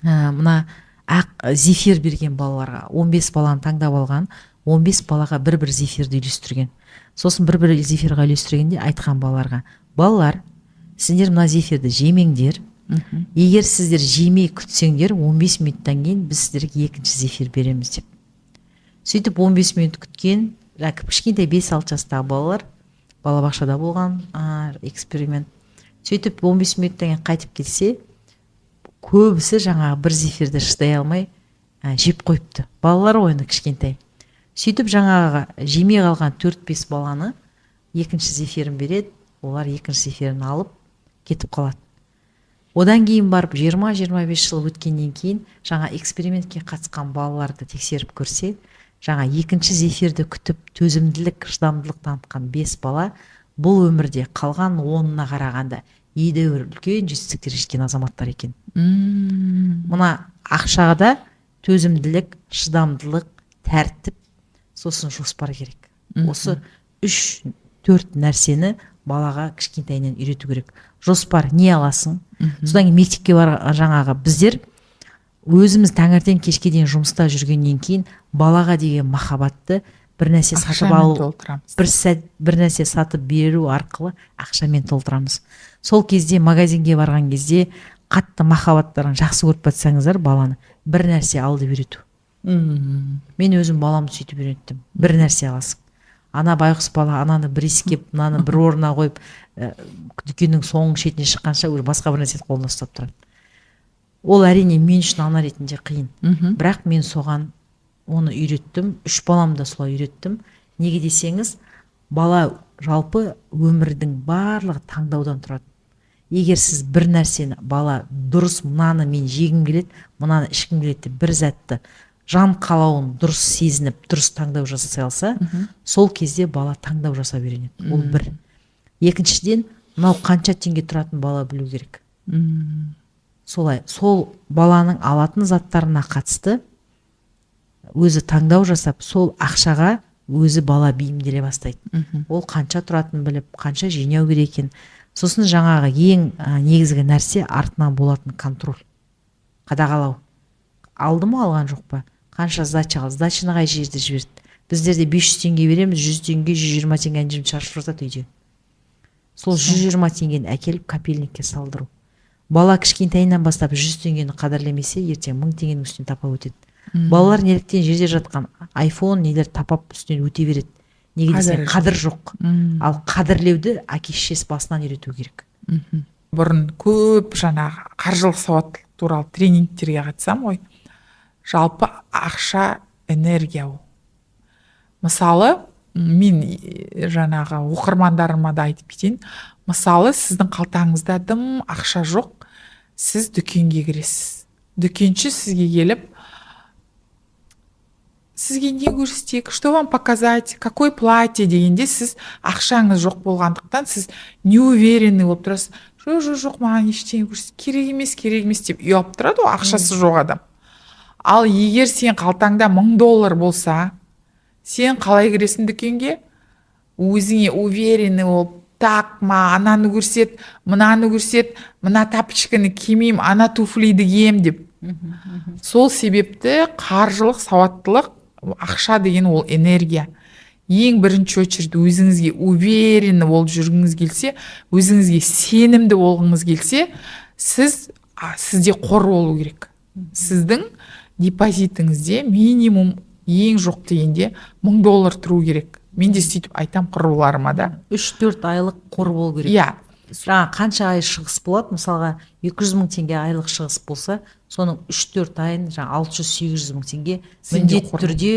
мына ақ зефир берген балаларға, 15 баланы таңдап алған, 15 балаға бір бір зефирді үлестірген. Сосын бір бір зефирға үлестіргенде айтқан балаларға: «Балалар, сендер мына зефирді жемеңдер. Егер сіздер жемей күтсеңдер, 15 минуттан кейін біз сіздерге екінші зефир береміз», – деп. Сөйтіп 15 минут күткен жаңағы кішкентай 5-6 жастағы балалар, балабақшада болған эксперимент. Сөйтіп 15 минуттан кейін қайтып келсе, көбісі жаңағы бір зефирді шыдай алмай жеп қойыпты. Балалар ғой енді, кішкентай. Сөйтіп жаңағы жемей қалған 4-5 баланы екінші зефирін береді, олар екінші зефирін алып кетіп қалады. Одан кейін барып 20-25 жыл өткеннен кейін жаңа экспериментке қатысқан балаларды тексеріп көрсе, жаңа екінші зефирді күтіп, төзімділік, шыдамдылық танытқан бес бала бұл өмірде қалған 10-ына қарағанда едәуір үлкен жетістіктерге жеткен азаматтар екен. Мына ақшаға төзімділік, шыдамдылық, тәртіп, сосын жоспар керек. Осы үш төрт нәрсені балаға кішкентайынан үйрету керек. Жоспар: не аласың? Содан кейін мектепке бар. Жаңағы біздер өзіміз таңертең кешке дейін жұмыста жүргеннен кейін балаға деген махаббатты бір нәрсе сатып Ақшамен алу толтырамыз. Бір сәт бір нәрсе сатып беру арқылы ақшамен толтырамыз. Сол кезде магазинге барған кезде қатты махаббаттарын жақсы көріп жатсаңыздар, баланы бір нәрсе ал деп үйрету. Мен өзім баламды сөйтіп үйреттім: бір нәрсе аласың. Ана байғұс бала ананы бір иіскеп, мынаны бір орнына қойып, дүкеннің соңғы шетіне шыққанша уже басқа бір нәрсені қолына ұстап тұрады. Ол, әрине, мен үшін ана ретінде қиын. Бірақ мен соған оны үйреттім, үш баламды да солай үйреттім. Неге десеңіз, бала, жалпы өмірдің барлығы таңдаудан тұрады. Егер сіз бір нәрсені, бала дұрыс, мынаны мен жегім келеді, мынаны ішкім келеді деп, бір затты жан қалауын дұрыс сезініп, дұрыс таңдау жасай алса, сол кезде бала таңдау жасап үйренеді. Ол бір. Екіншіден, мынау қанша теңге тұратынын бала білу керек. Солай сол баланың алатын заттарына қатысты өзі таңдау жасап, сол ақшаға өзі бала бейімделе бастайды. Ол қанша тұратынын біліп, қанша жинау керек екен. Сосын жаңағы ең негізгі нәрсе – артынан болатын контроль, қадағалау: алды ма, алған жоқ па, қанша сдача алды, сдачаны қай жерде жіберді. Біздерде 500 теңге береміз, 100 теңге, 120 теңге ана жерде шашып жатады үйде. Сол 120 теңгені әкеліп копильникке салдыру. Бала кішкентайынан бастап 100 теңгені қадірлемесе, ертең 1000 теңгенің үстінен тапап өтеді. Балалар неліктен жерде жатқан айфон нелер тапап, үстінен өте береді? Неге десең, Қадірі жоқ. Қадір жоқ. Ал қадірлеуді әке шешесі басынан үйрету керек. Бұрын көп жаңағы қаржылық сауаттылық туралы тренингтерге қатысамын ғой. Жалпы ақша – энергия ол. Мысалы, мен жаңағы оқырмандарыма да айтып кетейін. Мысалы, сіздің қалтаңызда дым ақша жоқ, сіз дүкенге кіресіз. Дүкенші сізге келіп: «Сізге не көрсетейік, что вам показать, какое платье?» – дегенде, сіз ақшаңыз жоқ болғандықтан, сіз неуверенный болып тұрасыз. «Жоқ, жоқ, жоқ, маған ештеңе көрсет, керек емес, керек емес», – деп ұялып тұрады ғой ақшасы жоқ адам. Ал егер сен қалтаңда 1000 доллар болса, сен қалай кіресің дүкенге? Өзіңе уверенный болып: «Так, маған ананы көрсет, мынаны көрсет, мына тапочканы кимеймін, ана туфлиді киемін», – деп. Сол себепті қаржылық сауаттылық, ақша деген ол энергия. Ең бірінші очередь өзіңізге уверенный болып жүргіңіз келсе, өзіңізге сенімді болғыңыз келсе, сізде қор болу керек. Сіздің депозитіңізде минимум, ең жоқ дегенде, 1000 доллар тұру керек. Мен де сөйтіп айтам құрбыларыма да. 3-4 айлық қор болу керек. Иә. Жаңа қанша ай шығыс болады? Мысалға, 200 000 теңге айлық шығыс болса, соның 3-4 айын, жаңа 600-800 мың теңге Сенде міндетті қор түрде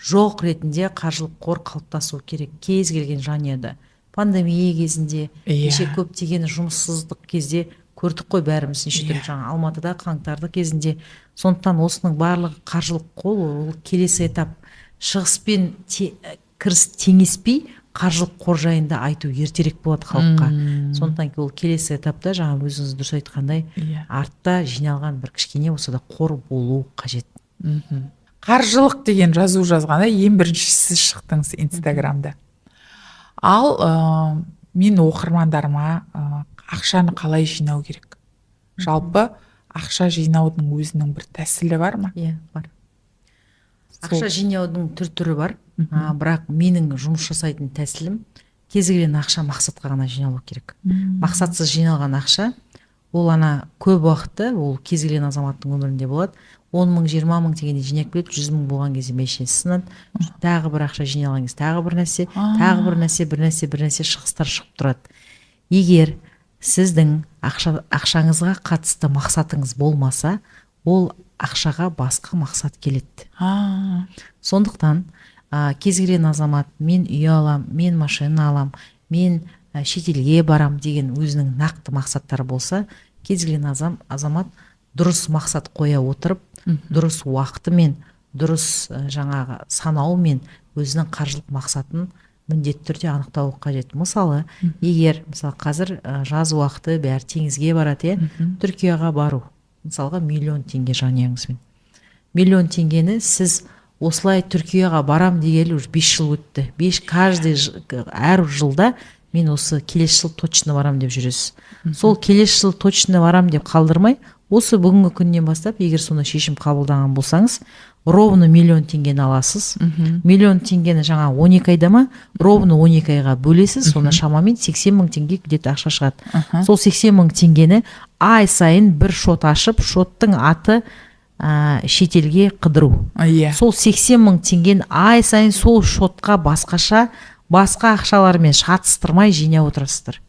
жоқ ретінде қаржылық қор қалыптасу керек кез келген жанұяда. Пандемия кезінде, кеше көптеген жұмыссыздық кезде көрдік қой бәріміз неше түрлі, жаңа Алматыда қаңтарды кезінде. Сондықтан осының барлығы қаржылық қол, ол келесі этап. Шығыс пен кіріс теңеспей, қаржылық қор жайында айту ертерек болады халыққа. Сондықтан ол келесі этапта, жаңа өзіңіз дұрыс айтқандай, артта жиналған бір кішкене болса да қор болу қажет. Қаржылық деген жазу жазғанда ең бірінші сіз шықтыңыз Инстаграмда. Ал мен оқырмандарыма ақшаны қалай жинау керек, жалпы ақша жинаудың өзінің бір тәсілі бар ма? Иә, бар. Ақша жинаудың түр түрі бар, бірақ менің жұмыс жасайтын тәсілім: кез келген ақша мақсатқа ғана жиналу керек. Мақсатсыз жиналған ақша ол ана көп уақытта, ол кез келген азаматтың өмірінде болады: 10 мың, 20 мың теңгеден жинап келеді, 100 мың болған кезде машинасы сынады, тағы бір ақша жиналған кезде тағы бір нәрсе, тағы бір нәрсе, бір нәрсе, бір нәрсе, шығыстар шығып тұрады. Егер сіздің ақшаңызға қатысты мақсатыңыз болмаса, ол ақшаға басқа мақсат келеді. Сондықтан кез келген азамат мен үй алам, мен машина алам, мен шетелге барам деген өзінің нақты мақсаттары болса, кез келген азамат дұрыс мақсат қоя отырып, дұрыс уақытымен, дұрыс жаңағы санаумен өзінің қаржылық мақсатын міндетті түрде анықтауы қажет. Мысалы, егер, мысалы, қазір жаз уақыты, бәрі теңізге барады, иә. Түркияға бару, мысалға, 1 миллион теңге жанұяңызбен. 1 миллион теңгені сіз осылай Түркияға барам дегелі уже 5 жыл өтті. Бес, каждый әр жылда мен осы келесі жыл точно барам деп жүресіз. Сол келесі жыл точно барам деп қалдырмай, осы бүгінгі күннен бастап, егер сондай шешім қабылдаған болсаңыз, ровно 1 миллион теңгені аласыз. 1 миллион теңгені жаңа 12 айда ма, ровно 12 айға бөлесіз. Сонда шамамен 80 мың теңге где-то ақша шығады. Сол 80 мың теңгені ай сайын бір шот ашып, шоттың аты шетелге қыдыру. Сол 80 мың теңгені ай сайын сол шотқа басқаша, басқа ақшалармен шатыстырмай жинап отырасыздар.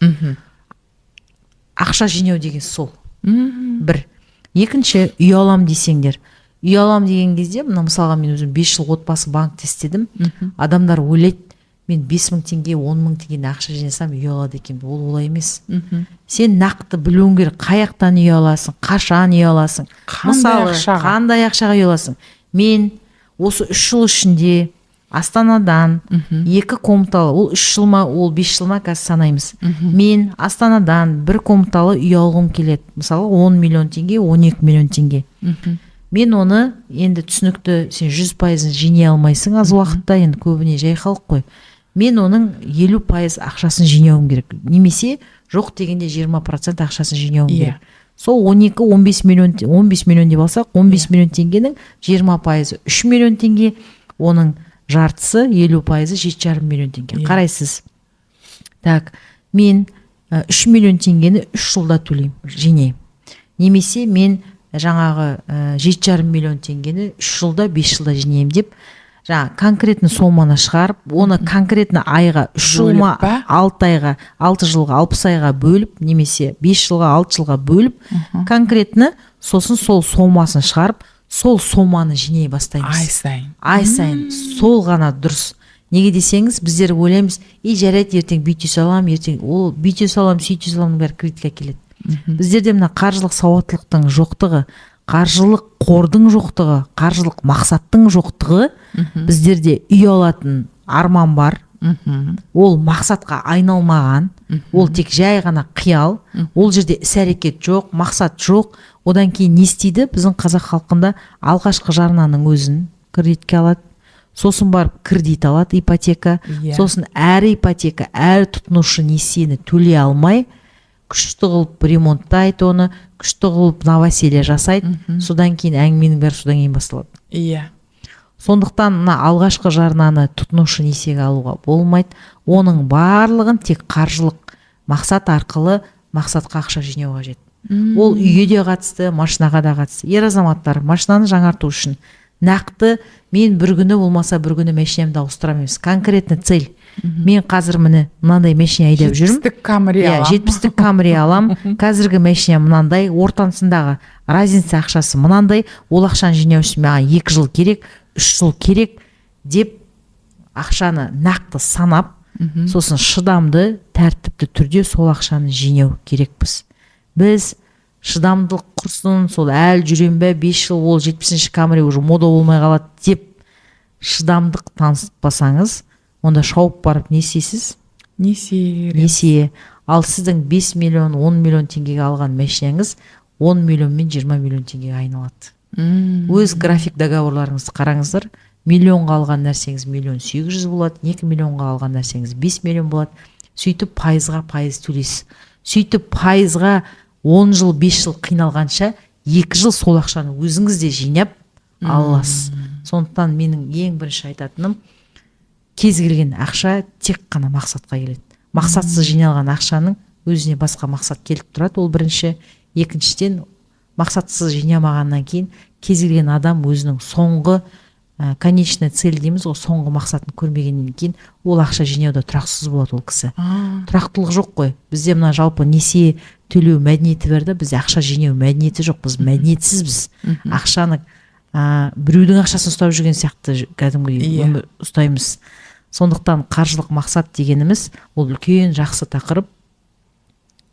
Ақша жинау деген сол. Бір екінші, үй алам десеңдер, үй алам деген кезде, мына, мысалға, мен өзім 5 жыл отбасы банкте істедім. Адамдар ойлайды, мен 5 мың теңге, 10 мың теңгені ақша жинасам, үй алады екенмін. Ол олай емес. Сен нақты білуің керек, қай жақтан үй аласың, қашан үй аласың. Қандай Мысалы, ақшаға? қандай ақшаға үй аласың? Мен осы 3 жыл ішінде Астанадан екі комнаталы, ол 3 жыл ма, ол 5 жыл ма, қазір санаймыз. Мен Астанадан бір комнаталы үй алғым келеді, мысалы, 10 миллион теңге, 12 миллион теңге. Мен оны енді, түсінікті, сен 100%-ын жинай алмайсың аз уақытта, енді көбіне жай халық қой. Мен оның 50% ақшасын жинауым керек немесе жоқ дегенде 20% ақшасын жинауым керек. Сол 12-15 миллион, 15 миллион деп алсақ, 15 миллион теңгенің 20%-ы 3 миллион теңге, оның жартысы, 50%-ы 7,5 миллион теңге. Қарайсыз: так, мен 3 миллион теңгені 3 жылда төлеймін, жинаймын немесе мен жаңағы 7,5 миллион теңгені 3 жылда, 5 жылда жинаймын деп, жаңағы конкретно соманы шығарып, оны конкретно айға, 3 жыл Бөліп ма, па? 6 айға, 6 жылға, 60 айға бөліп немесе 5 жылға, 6 жылға бөліп, конкретно сосын сол сомасын шығарып, сол соманы жинай бастаймыз. Ай сайын. Ай сайын. Сол ғана дұрыс. Неге десеңіз, біздер ойлаймыз: и жарайды, ертең бүйте саламын, ертең ол бүйте саламын, сөйте саламын, бәрі кредитке әкеледі. Біздерде мына қаржылық сауаттылықтың жоқтығы, қаржылық қордың жоқтығы, қаржылық мақсаттың жоқтығы. Біздерде үй алатын арман бар, ол мақсатқа айналмаған, ол тек жай ғана қиял. Ол жерде іс әрекет жоқ, мақсат жоқ. Одан кейін не істейді? Біздің қазақ халқында алғашқы жарнаның өзін кредитке алады, сосын барып кредит алады, ипотека. Сосын әр ипотека, әр тұтынушы несиені төлей алмай, күшті қылып ремонттайды оны, күшті қылып новоселье жасайды. Содан кейін әңгіменің бәрі содан кейін басталады. Сондықтан мына алғашқы жарнаны тұтынушы несиеге алуға болмайды. Оның барлығын тек қаржылық мақсат арқылы мақсатқа ақша жинау қажет. Ол үйге де қатысты, машинаға да қатысты. Ер азаматтар машинаны жаңарту үшін нақты мен бір күні болмаса бір күні машинамды ауыстырамын емес, конкретно цель: мен қазір, міне, мынандай машина айдап жүрмін. 70-тік Камри Иә. аламын. 70-тік Камри алам, қазіргі машинам мынандай, ортасындағы разница ақшасы мынандай, ол ақшаны жинау үшін маған 2 жыл керек, 3 жыл керек деп, ақшаны нақты санап, сосын шыдамды, тәртіпті түрде сол ақшаны жинау керекпіз. Біз шыдамдылық құрсын, сол әлі жүрем бе 5 жыл, ол 70-ші Камри уже мода болмай қалады деп шыдамдық танытпасаңыз, онда шауып барып не істейсіз? Несие. Несие. Ал сіздің 5 миллион, 10 миллион теңгеге алған машинаңыз 10 миллион мен 20 миллион теңгеге айналады. Өз график договорларыңызды қараңыздар. Миллионға алған нәрсеңіз 1,8 миллион болады, 2 миллионға алған нәрсеңіз 5 миллион болады. Сөйтіп пайызға пайыз төлейсіз. Сөйтіп пайызға 10 жыл, 5 жыл қиналғанша, 2 жыл сол ақшаны өзіңіз де жинап ала аласыз. Сондықтан менің ең бірінші айтатыным: кез келген ақша тек қана мақсатқа келеді. Мақсатсыз жиналған ақшаның өзіне басқа мақсат келіп тұрады. Ол бірінші. Екіншіден, мақсатсыз жинамағаннан кейін кез келген адам өзінің соңғы конечная цель дейміз ғой, соңғы мақсатын көрмегеннен кейін ол ақша жинауда тұрақсыз болады ол кісі. Тұрақтылық жоқ қой бізде. Мына жалпы несие төлеу мәдениеті бар да, бізде ақша жинау мәдениеті жоқ. Біз мәдениетсізбіз. Ақшаны біреудің ақшасын ұстап жүрген сияқты кәдімгідей өмір ұстаймыз. Сондықтан қаржылық мақсат дегеніміз ол үлкен жақсы тақырып.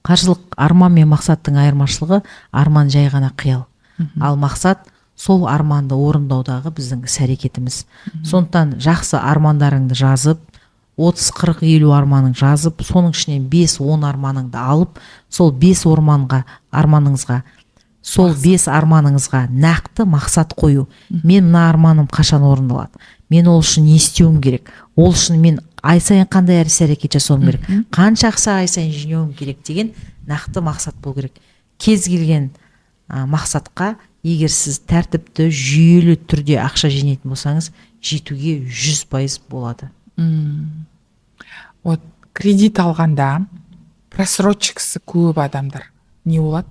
Қаржылық арман мен мақсаттың айырмашылығы: арман жай ғана қиял, ал мақсат сол арманды орындаудағы біздің іс әрекетіміз. Сондықтан жақсы армандарыңды жазып, 30, 40, 50 арманың жазып, соның ішінен 5-10 арманыңды алып, сол бес орманға арманыңызға, сол бес арманыңызға нақты мақсат қою. Мен мына арманым қашан орындалады, мен ол үшін не істеуім керек, ол үшін мен ай сайын қандай іс әрекет жасауым керек, қанша ақша ай сайын жинауым керек деген нақты мақсат болу керек. Кез келген мақсатқа егер сіз тәртіпті, жүйелі түрде ақша жинайтын болсаңыз, жетуге 100% болады. Вот кредит алғанда просрочкасы көп адамдар не болады?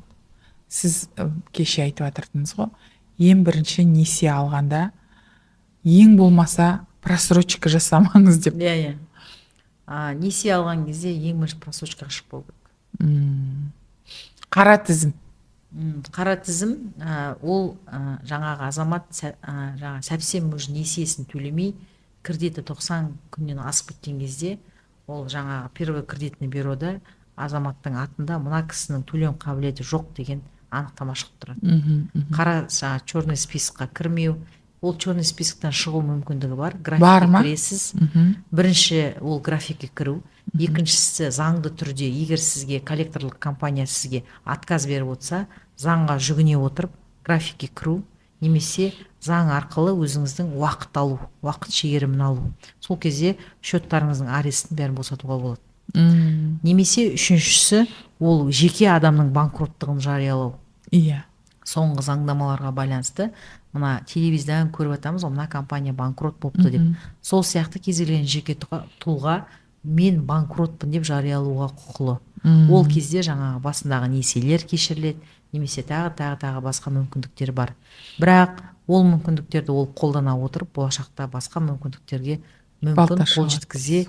Сіз кеше айтып жатырдыңыз ғой, ең бірінші несие алғанда ең болмаса просрочка жасамаңыз деп. Иә, несие алған кезде ең бірінші просрочкаға шықпау керек. Қара тізім. Қара тізім ол жаңағы азамат жаңа совсем уже несиесін төлемей, кредиті 90 күннен асып кеткен кезде, ол жаңағы первый кредитный бюрода азаматтың атында мына кісінің төлем қабілеті жоқ деген анықтама шығып тұрады. мхм, мхм. Қара, жаңағы черный списокқа кірмеу. Ол черный списоктан шығу мүмкіндігі бар. Бар Графикке ма? кіресіз. Бірінші ол графикке кіру, екіншісі заңды түрде, егер сізге коллекторлық компания сізге отказ беріп отырса, заңға жүгіне отырып графикке кіру немесе заң арқылы өзіңіздің уақыт алу, уақыт шегерімін алу. Сол кезде счеттарыңыздың арестін, бәрін босатуға болады. Немесе үшіншісі ол жеке адамның банкроттығын жариялау. Соңғы заңнамаларға байланысты мына телевизордан көріп жатамыз ғой, мына компания банкрот болыпты деп. Сол сияқты кез келген жеке тұлға мен банкротпын деп жариялауға құқылы. Ол кезде жаңағы басындағы несиелер кешіріледі немесе тағы, тағы, тағы басқа мүмкіндіктер бар. Бірақ ол мүмкіндіктерді ол қолдана отырып, болашақта басқа мүмкіндіктерге мүмкін Балта қол шабады. жеткізе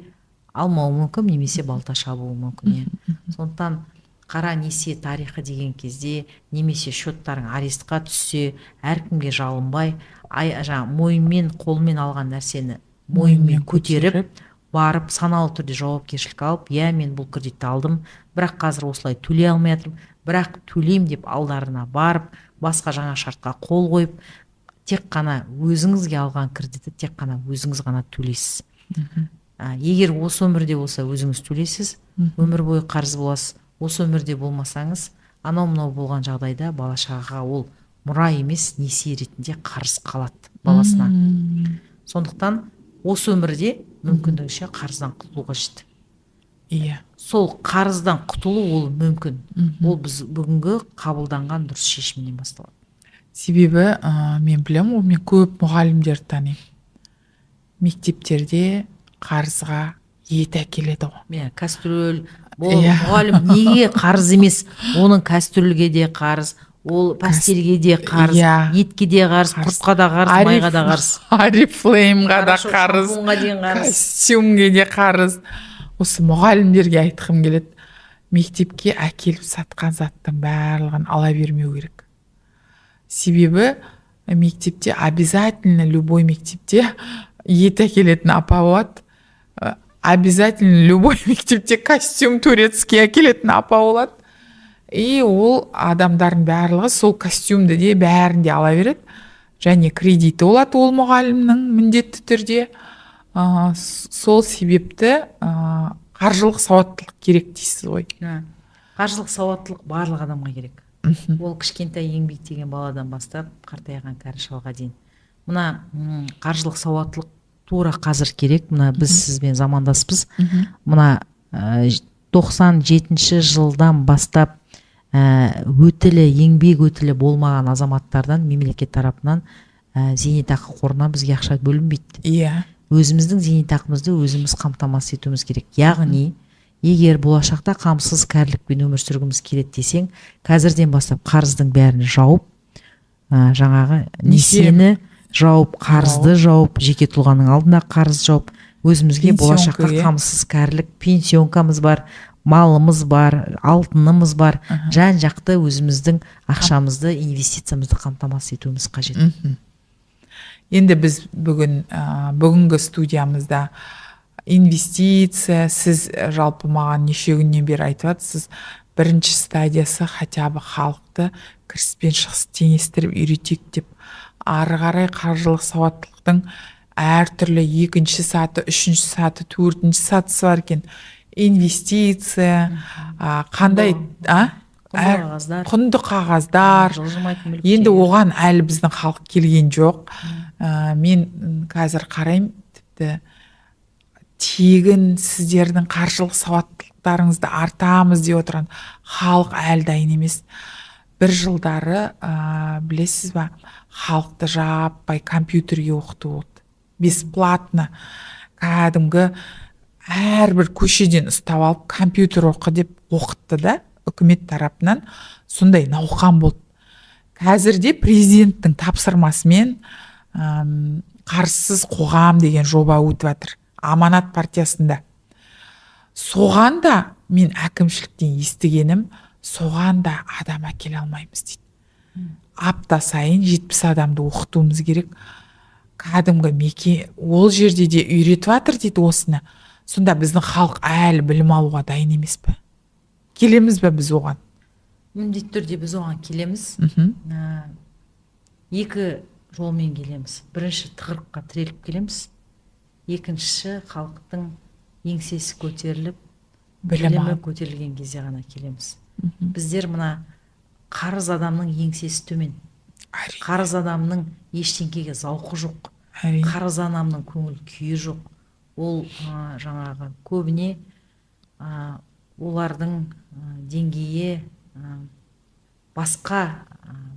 алмауы мүмкін немесе балта шабуы мүмкін, иә. Сондықтан қара несие тарихы деген кезде немесе счеттарың арестқа түссе, әркімге жалынбай, ай, жаңағы мойынмен, қолмен алған нәрсені мойынмен көтеріп барып, саналы түрде жауапкершілік алып, иә, мен бұл кредитті алдым, бірақ қазір осылай төлей алмай жатырмын, бірақ төлеймін деп алдарына барып, басқа жаңа шартқа қол қойып, тек қана өзіңізге алған кредитті тек қана өзіңіз ғана төлейсіз. Егер осы өмірде болса, өзіңіз төлейсіз, өмір бойы қарыз боласыз. Осы өмірде болмасаңыз, анау мынау болған жағдайда бала шағаға ол мұра емес, несие ретінде қарыз қалады баласына. Сондықтан осы өмірде мүмкіндігінше қарыздан құтылу қажет. Сол қарыздан құтылу ол мүмкін. Ол біз бүгінгі қабылданған дұрыс шешімнен басталады. Себебі мен білемін ғой, мен көп мұғалімдерді танимын, мектептерде қарызға ет әкеледі ғой. Иә, кастрюль. Ол мұғалім неге қарыз емес? Оның кастрюльге де қарыз, ол постельге де қарыз, етке де қарыз, Қарыз. құртқа да қарыз, майға да қарыз. Орифлеймға да Хорошо, қарыз, шампуньға дейін қарыз. костюмге де қарыз. Осы мұғалімдерге айтқым келеді: мектепке әкеліп сатқан заттың барлығын ала бермеу керек. Себебі мектепте обязательно, любой мектепте ет әкелетін апа болады, обязательно любой мектепте костюм турецкий әкелетін апа болады. И ол адамдардың барлығы сол костюмді де, бәрін де ала береді және кредиті болады ол мұғалімнің міндетті түрде. Сол себепті қаржылық сауаттылық керек дейсіз ғой. Иә. Қаржылық сауаттылық барлық адамға керек. Ол кішкентай еңбектеген баладан бастап қартайған кәрі шалға дейін. Мына қаржылық сауаттылық тура қазір керек. Мына біз сізбен замандаспыз. Мына 97-жылдан бастап өтілі, еңбек өтілі болмаған азаматтардан мемлекет тарапынан зейнетақы қорынан бізге ақша бөлінбейді. Өзіміздің зейнетақымызды өзіміз қамтамасыз етуіміз керек. Яғни егер болашақта қамсыз кәрілікпен өмір сүргіміз келеді десең, қазірден бастап қарыздың бәрін жауып, жаңағы несиені жауып, қарызды жауып, жеке тұлғаның алдында қарыз жауып, өзімізге болашаққа қамсыз кәрілік, пенсионкамыз бар, малымыз бар, алтынымыз бар, жан жақты өзіміздің ақшамызды, инвестициямызды қамтамасыз етуіміз қажет. Енді біз бүгін бүгінгі студиямызда инвестиция, сіз жалпы маған неше күннен бері айтып жатырсыз, бірінші стадиясы хотя бы халықты кіріс пен шығысты теңестіріп үйретейік деп. Ары қарай қаржылық сауаттылықтың әртүрлі екінші саты, үшінші саты, төртінші сатысы бар екен. Инвестиция, қандай а Құнды қағаздар. Құнды қағаздар. Жылжымайтын мүліктер. Енді оған әлі біздің халық келген жоқ. Мен қазір қараймын, тіпті тегін сіздердің қаржылық сауаттылықтарыңызды артамыз деп отырған халық әлі дайын емес. Бір жылдары, білесіз ба, халықты жаппай компьютерге оқыту болды, бесплатно. Кәдімгі әрбір көшеден ұстап алып, компьютер оқы деп оқытты да, үкімет тарапынан сондай науқан болды. Қазірде президенттің тапсырмасымен «Қарызсыз қоғам» деген жоба өтіп жатыр Аманат партиясында. Соған да мен әкімшіліктен естігенім, соған да адам әкеле алмаймыз дейді. Апта сайын 70 адамды оқытуымыз керек. Кәдімгі меке ол жерде де үйретіп жатыр дейді осыны. Сонда біздің халық әлі білім алуға дайын емес пе? Келеміз бе біз оған? Міндетті түрде біз оған келеміз. Екі жолмен келеміз: бірінші, тығырыққа тіреліп келеміз, екіншісі, халықтың еңсесі көтеріліп, білім білімі алып. көтерілген кезде ғана келеміз. Біздер мына қарыз адамның еңсесі төмен, қарыз адамның ештеңкеге зауқы жоқ, қарыз адамның көңіл күйі жоқ. Ол жаңағы көбіне олардың деңгейі басқа,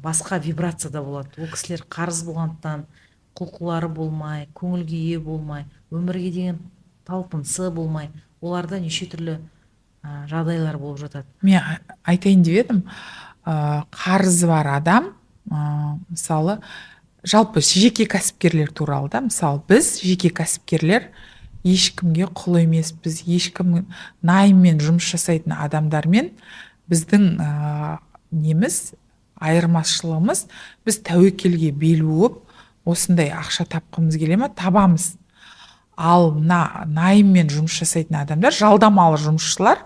басқа вибрацияда болады. Ол кісілер қарыз болғандықтан, құлқылары болмай, көңіл күйі болмай, өмірге деген талпынысы болмай, оларда неше түрлі жағдайлар болып жатады. Мен айтайын деп едім, қарызы бар адам, мысалы, жалпы жеке кәсіпкерлер туралы да. Мысалы, біз, жеке кәсіпкерлер, ешкімге құл емеспіз, ешкім найммен жұмыс жасайтын адамдармен біздің неміз, айырмашылығымыз, біз тәуекелге бел буып, осындай ақша тапқымыз келе ма, табамыз. Ал мына найммен жұмыс жасайтын адамдар, жалдамалы жұмысшылар,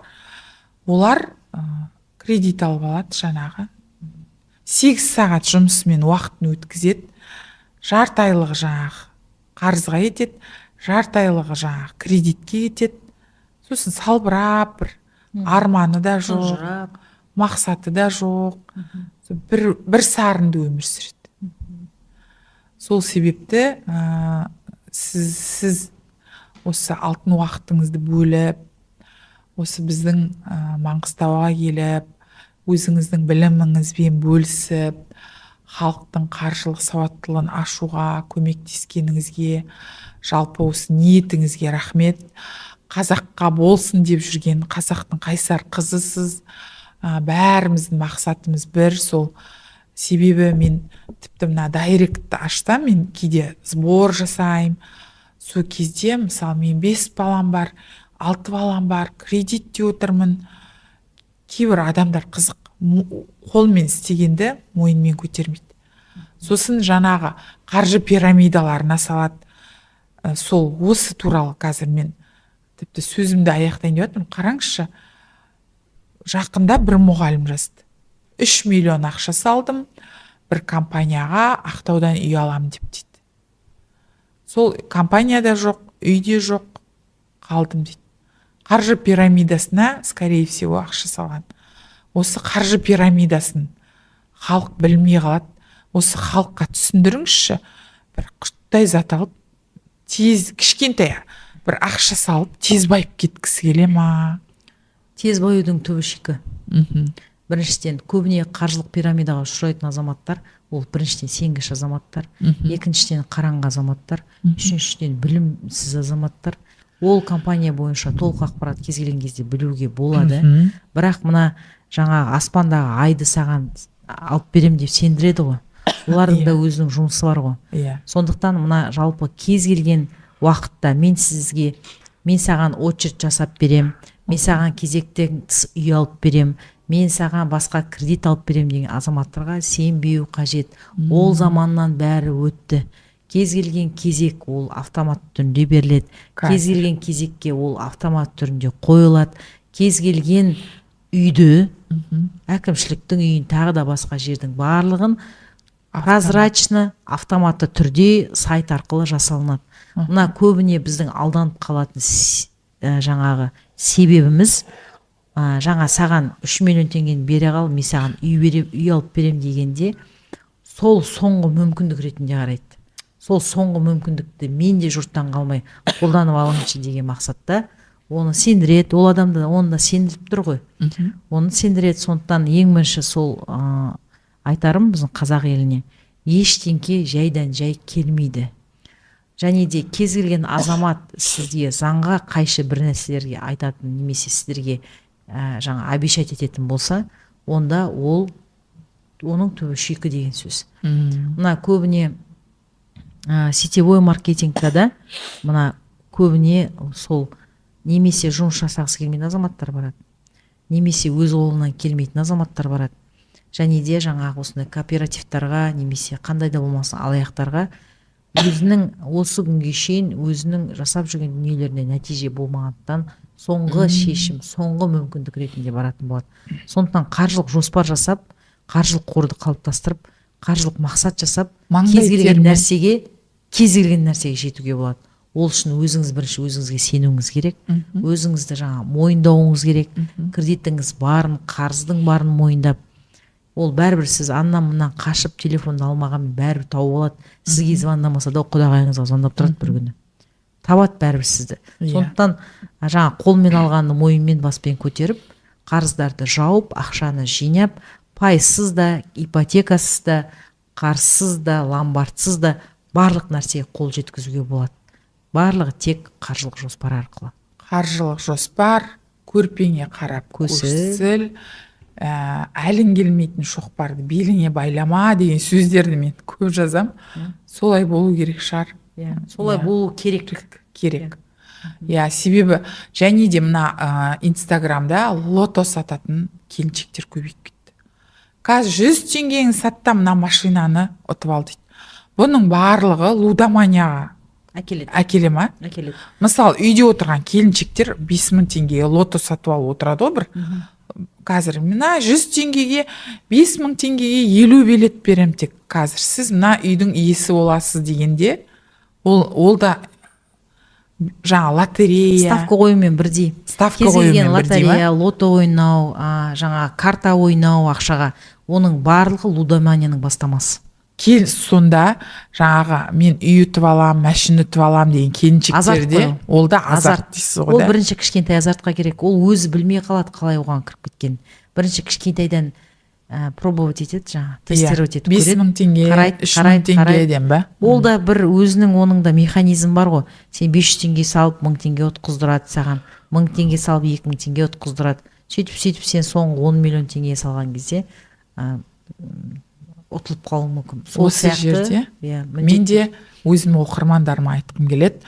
олар кредит алып алады, жаңағы 8 сағат жұмысымен уақытын өткізеді, жарты айлығы жаңағы қарызға кетеді, жарты айлығы жаңағы кредитке кетеді. Сосын салбырап, бір арманы да жоқ, тұнжырап, мақсаты да жоқ, бір сарынды өмір сүреді. Сол себепті сіз осы алтын уақытыңызды бөліп, осы біздің Маңғыстауға келіп, өзіңіздің біліміңізбен бөлісіп, халықтың қаржылық сауаттылығын ашуға көмектескеніңізге, жалпы осы ниетіңізге рахмет. Қазаққа болсын деп жүрген қазақтың қайсар қызысыз. Бәріміздің мақсатымыз бір. Сол себебі мен тіпті мына директті ашсам, мен кейде сбор жасаймын. Сол кезде, мысалы, мен бес балам бар, алты балам бар, кредитте отырмын. Кейбір адамдар қызық, қолмен істегенді мойнымен көтермейді. Сосын жаңағы қаржы пирамидаларына салады. Сол осы туралы қазір мен тіпті сөзімді аяқтайын деп жатырмын. Қараңызшы, жақында бір мұғалім жазды: 3 миллион ақша салдым бір компанияға, Ақтаудан үй аламын деп дейді. Сол компанияда жоқ, үйде жоқ, қалдым дейді. Қаржы пирамидасына, скорее всего, ақша салған. Осы қаржы пирамидасын Халық білмей қалады. Осы халыққа түсіндіріңізші, бір құрттай зат алып, тез кішкентай бір ақша салып, тез байып кеткісі келе ма? Тез баюдың түбі шикі. Біріншіден, көбіне қаржылық пирамидаға ұшырайтын азаматтар ол біріншіден, сенгіш азаматтар, екіншіден, қараңғы азаматтар, үшіншіден, білімсіз азаматтар. Ол компания бойынша толық ақпарат кез келген кезде білуге болады. Бірақ мына жаңағы аспандағы айды саған алып беремін деп сендіреді ғой, олардың да өзінің жұмысы бар ғой. Сондықтан мына жалпы кез келген уақытта мен сізге, мен саған очередь жасап берем, мен саған кезектен тыс үй алып берем, мен саған басқа кредит алып берем деген азаматтарға сенбеу қажет. Ол заманнан бәрі өтті. Кез келген кезек ол автомат түрінде беріледі, кез Қазір. келген кезекке ол автомат түрінде қойылады. Кез келген үйді, әкімшіліктің үйін, тағы да басқа жердің барлығын прозрачно, автоматты түрде сайт арқылы жасалынады. Мына көбіне біздің алданып қалатын жаңағы себебіміз, жаңа саған 3 миллион теңгені бере қал, мен саған үй бере, үй алып берем дегенде, сол соңғы мүмкіндік ретінде қарайды. Сол соңғы мүмкіндікті мен де жұрттан қалмай қолданып алайыншы деген мақсатта оны сендіреді. Ол адамды, оны да сендіріп тұр ғой. Оны сендіреді. Сондықтан ең бірінші сол айтарым біздің қазақ еліне: ештеңке жайдан жай келмейді. Және де кез келген азамат сізге заңға қайшы бір нәрселерге айтатын немесе сіздерге жаңа обещать ететін болса, онда ол оның түбі шикі деген сөз. Мына көбіне сетевой маркетингта да мына көбіне сол немесе жұмыс жасағысы келмейтін азаматтар барады, немесе өз қолынан келмейтін азаматтар барады. Және де жаңағы осындай кооперативтарға немесе қандай да болмасын алаяқтарға өзінің осы күнге шейін өзінің жасап жүрген дүниелеріне нәтиже болмағандықтан, соңғы шешім, соңғы мүмкіндік ретінде баратын болады. Сондықтан қаржылық жоспар жасап, қаржылық қорды қалыптастырып, қаржылық мақсат жасап, Маңдай кез келген термен. нәрсеге, кез келген нәрсеге жетуге болады. Ол үшін өзіңіз бірінші өзіңізге сенуіңіз керек, өзіңізді жаңа мойындауыңыз керек, кредитіңіз барын, қарыздың барын мойындап. Ол бәрібір сіз аннан мыннан қашып телефонды алмағанмен, бәрібір тауып алады. Сізге звондамаса да, құдағайыңызға звондап тұрады, бір күні табады бәрібір сізді. Сондықтан жаңа қолмен алғанды мойынмен, баспен көтеріп, қарыздарды жауып, ақшаны жинап, пайызсыз да, ипотекасыз да, қарызсыз да, ломбардсыз да барлық нәрсеге қол жеткізуге болады. Барлығы тек қаржылық жоспар арқылы. Қаржылық жоспар, көрпеңе қарап көсіл. Көсіл, әлің келмейтін шоқпарды беліңе байлама деген сөздерді мен көп жазам. Солай болу керек шығар. Иә, солай болу керек. Керек, иә. Себебі және де мына инстаграмда лото сататын келіншектер көбейіп кетті. Қазір 100 теңгеңді сат та, мына машинаны ұтып ал дейді. Бұның барлығы лудоманияға әкеледі. Әкеле ма? Әкеледі. Мысалы, үйде отырған келіншектер 5000 теңгеге лото сатып алып отырады ғой бір. Қазір мына 100 теңгеге, 5000 теңгеге 50 билет беремін, тек қазір сіз мына үйдің иесі боласыз дегенде, ол да жаңа лотерея. Ставка қоюмен бірдей. Ставка Кез келген қоюмен бірдей ма? Лотерея, лото ойнау, жаңа карта ойнау ақшаға, оның барлығы лудоманияның бастамасы. Кел, сонда жаңағы мен үй ұтып аламын, машина ұтып аламын деген келіншектерде Азарт қой. Ол да азарт Азарт. дейсіз ғой Ол да? бірінші кішкентай азартқа керек. Ол өзі білмей қалады қалай оған кіріп кеткенін. Бірінші кішкентайдан пробовать етеді, жаңағы тестировать етіп бес көреді. мың теңге, Қарайды, 3000 қарайды, қарайды. теңгеден ба? Ол да бір өзінің, оның да механизм бар ғой. Сен 500 теңге салып, 1000 теңге ұтқыздырады саған, 1000 теңге салып, 2000 теңге ұтқыздырады. Сөйтіп, сөйтіп сен соңғы 10 миллион теңге салған кезде ұтылып қалуың мүмкін. Сол Осы сияқты, жерде иә, мен де өзім оқырмандарыма айтқым келеді: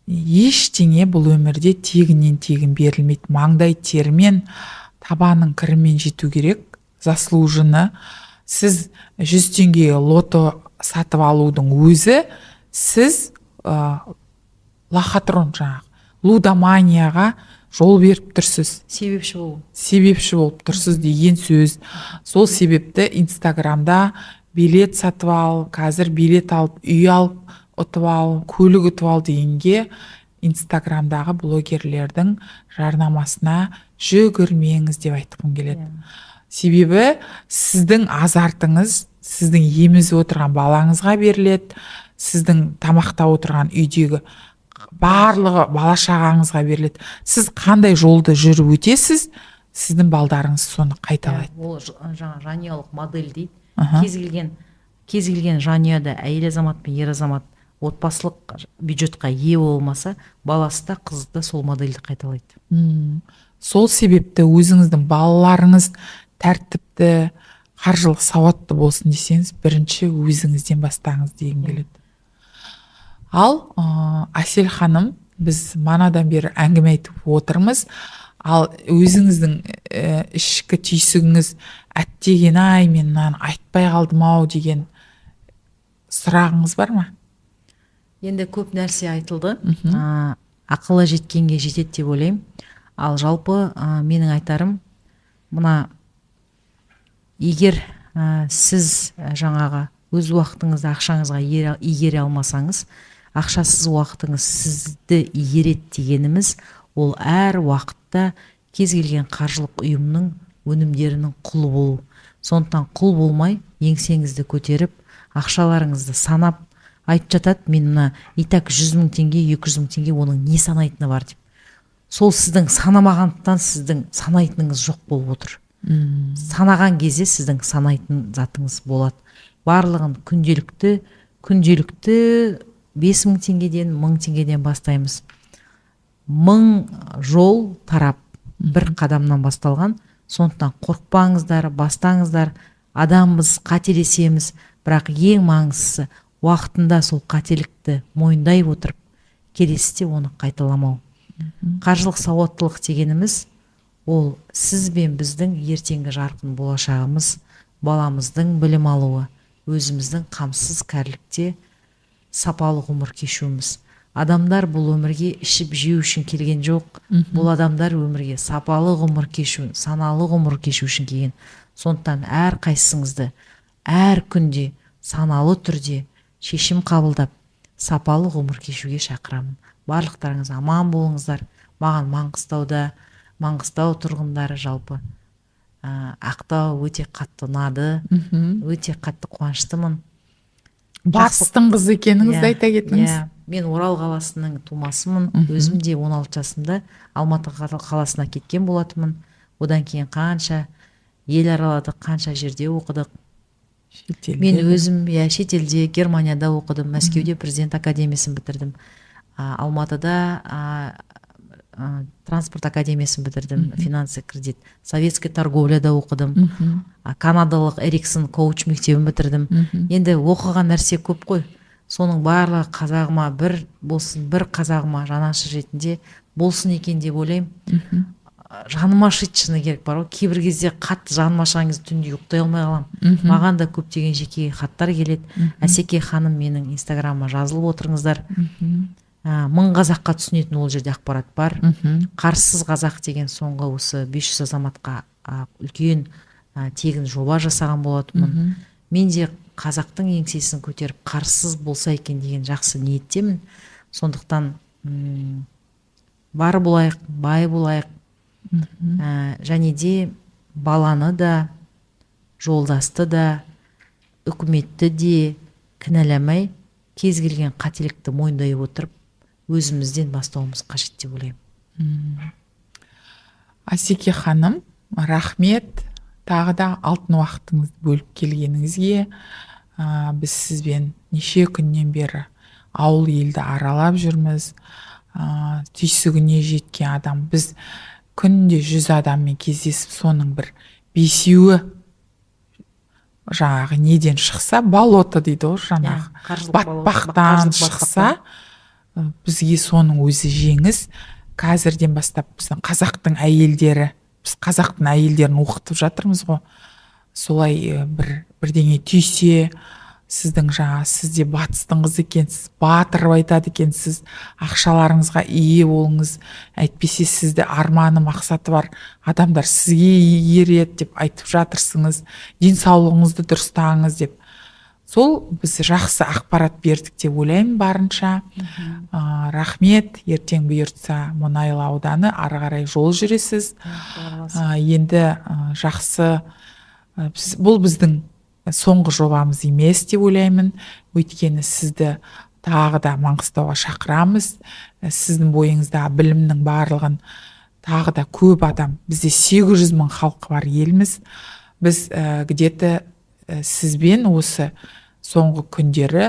ештеңе бұл өмірде тегіннен тегін берілмейді. Маңдай термен, табанның кірімен жету керек, заслуженно. Сіз 100 теңгеге лото сатып алудың өзі сіз лохотрон, жаңағы лудоманияға жол беріп тұрсыз. Себепші болу. Себепші болып тұрсыз деген сөз. Сол себепті инстаграмда билет сатып ал, қазір билет алып, үй алып, ұтып ал, көлік ұтып ал дегенге, инстаграмдағы блогерлердің жарнамасына жүгірмеңіз деп айтқым келеді. Себебі сіздің азартыңыз сіздің емізіп отырған балаңызға беріледі, сіздің тамақтап отырған үйдегі барлығы бала шағаңызға беріледі. Сіз қандай жолды жүріп өтесіз, сіздің балдарыңыз соны қайталайды. Иә, ол жаңа жанұялық модель дейді. Кез келген жанұяда әйел азамат пен ер азамат отбасылық бюджетқа ие болмаса, баласы да, қызы да сол модельді қайталайды. Сол себепті өзіңіздің балаларыңыз тәртіпті, қаржылық сауатты болсын десеңіз, бірінші өзіңізден бастаңыз дегім келеді. Ал Әсел ханым, біз манадан бері әңгіме айтып отырмыз. Ал өзіңіздің ішкі түйсігіңіз, әттеген ай, мен мынаны айтпай қалдым ау деген сұрағыңыз бар ма? Енді көп нәрсе айтылды. Ақылы жеткенге жетеді деп ойлаймын. Ал жалпы менің айтарым мына: егер сіз жаңағы өз уақытыңызды ақшаңызға игере алмасаңыз, ақшасыз уақытыңыз сізді игереді дегеніміз, ол әр уақытта кез келген қаржылық ұйымның өнімдерінің құлы болу. Сондықтан құл болмай, еңсеңізді көтеріп, ақшаларыңызды санап айтып жатады. Мен мына и так 100 000 теңге, 200 000 теңге, оның не санайтыны бар деп. Сол сіздің санамағандықтан сіздің санайтыныңыз жоқ болып отыр. Санаған кезде сіздің санайтын затыңыз болады. Барлығын күнделікті 5000 теңгеден, 1000 теңгеден бастаймыз. Мың жол тарап бір қадамнан басталған. Сондықтан қорықпаңыздар, бастаңыздар. Адамбыз, қателесеміз, бірақ ең маңыздысы уақытында сол қателікті мойындай отырып, келесіде оны қайталамау. Қаржылық сауаттылық дегеніміз ол сіз бен біздің ертеңгі жарқын болашағымыз, баламыздың білім алуы, өзіміздің қамсыз кәрілікте сапалы ғұмыр кешуіміз. Адамдар бұл өмірге ішіп жеу үшін келген жоқ. Бұл адамдар өмірге сапалы ғұмыр кешу, саналы ғұмыр кешу үшін келген. Сондықтан әр қайсыңызды әр күнде саналы түрде шешім қабылдап, сапалы ғұмыр кешуге шақырамын. Барлықтарыңыз аман болыңыздар. Маған Маңғыстауда, Маңғыстау тұрғындары, жалпы Ақтау өте қатты ұнады. Өте қатты қуаныштымын. Батыстың қызы екеніңізді айта кетіңіз. Иә, мен Орал қаласының тумасымын. Өзім де 16 жасымда Алматы қаласына кеткен болатынмын. Одан кейін қанша ел араладық, қанша жерде оқыдық. Шетелде. Мен өзім, иә, шетелде, Германияда оқыдым, Мәскеуде президент академиясын бітірдім, Алматыда транспорт академиясын бітірдім, финансы, кредит, советский торговляда оқыдым. Канадалық Эриксон коуч мектебін бітірдім. Енді оқыған нәрсе көп қой. Соның барлығы қазағыма бір болсын, бір қазағыма жанашыр ретінде болсын екен деп ойлаймын. Жаным ашиды, шыны керек бар ғой. Кейбір кезде қатты жаным ашыған кезде түнде ұйықтай алмай қаламын. Маған да көптеген жеке хаттар келеді. Әсеке ханым, менің инстаграмыма жазылып отырыңыздар. Мың қазаққа түсінетін ол жерде ақпарат бар. Қарызсыз қазақ деген соңғы осы 500 азаматқа үлкен тегін жоба жасаған болатынмын. Мен де қазақтың еңсесін көтеріп, қарызсыз болса екен деген жақсы ниеттемін. Сондықтан бар болайық, бай болайық. Және де баланы да, жолдасты да, үкіметті де кінәламай, кез келген қателікті мойындай отырып, өзімізден бастауымыз қажет деп ойлаймын. Асеке ханым, рахмет тағы да алтын уақытыңызды бөліп келгеніңізге. Біз сізбен неше күннен бері ауыл елді аралап жүрміз. Түйсігіне жеткен адам, біз күнде 100 адаммен кездесіп, соның бір бесеуі жаңағы неден шықса, болото дейді ғой жаңағы, Иә, қаржылық батпақтан қаржылық шықса, бізге соның өзі жеңіс. Қазірден бастап біздің қазақтың әйелдері, біз қазақтың әйелдерін оқытып жатырмыз ғой, солай бір бірдеңе түйсе, сіздің жаңа, сіз де батыстың қызы екенсіз, батырып айтады екенсіз, ақшаларыңызға ие болыңыз, әйтпесе сізді арманы, мақсаты бар адамдар сізге ереді деп айтып жатырсыңыз, денсаулығыңызды дұрыстаңыз деп. Сол, біз жақсы ақпарат бердік деп ойлаймын барынша. Рахмет. Ертең, бұйыртса, Мұнайлы ауданы, ары қарай жол жүресіз. Енді жақсы, бұл біздің соңғы жобамыз емес деп ойлаймын, өйткені сізді тағы да Маңғыстауға шақырамыз. Сіздің бойыңыздағы білімнің барлығын тағы да көп адам, бізде 800 мың халқы бар елміз, біз где-то сізбен осы соңғы күндері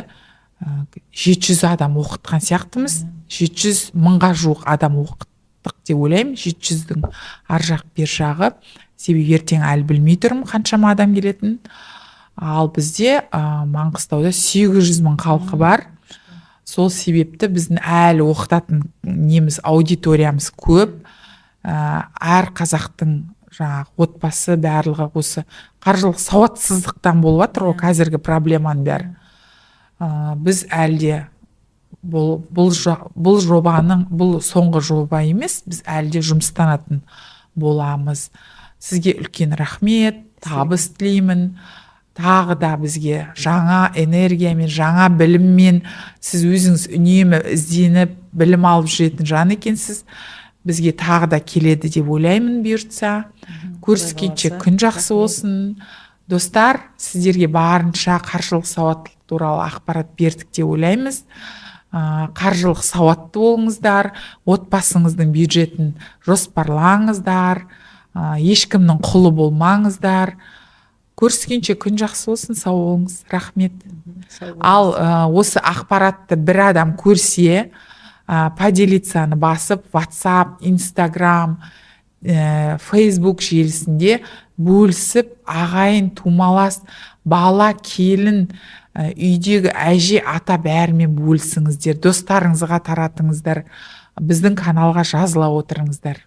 700 адам оқытқан сияқтымыз. 700 мыңға жуық адам оқыттық деп ойлаймын, 700-дің ар жақ бер жағы, себебі ертең әлі білмей тұрмын қаншама адам келетінін. Ал бізде Маңғыстауда 800 мың халқы бар, сол себепті біздің әлі оқытатын неміз, аудиториямыз көп. Әр қазақтың жаңағы отбасы, барлығы осы қаржылық сауатсыздықтан болып жатыр ғой қазіргі проблеманың бәрі. Біз әлі де бұл жобаның, бұл соңғы жоба емес, біз әлі де жұмыстанатын боламыз. Сізге үлкен рахмет, табыс тілеймін. Тағы да бізге жаңа энергиямен, жаңа біліммен, сіз өзіңіз үнемі ізденіп, білім алып жүретін жан екенсіз, бізге тағы да келеді деп ойлаймын, бұйыртса. Көріскенше, күн жақсы болсын, достар. Сіздерге барынша қаржылық сауаттылық туралы ақпарат бердік деп ойлаймыз. Қаржылық сауатты болыңыздар, отбасыңыздың бюджетін жоспарлаңыздар, ешкімнің құлы болмаңыздар. Көріскенше, күн жақсы болсын, сау болыңыз, рахмет. Ал осы ақпаратты бір адам көрсе, поделиться басып, WhatsApp, Instagram, Facebook желісінде бөлісіп, ағайын тумалас, бала келін, үйдегі әже, ата, бәрімен бөлісіңіздер, достарыңызға таратыңыздар, біздің каналға жазыла отырыңыздар.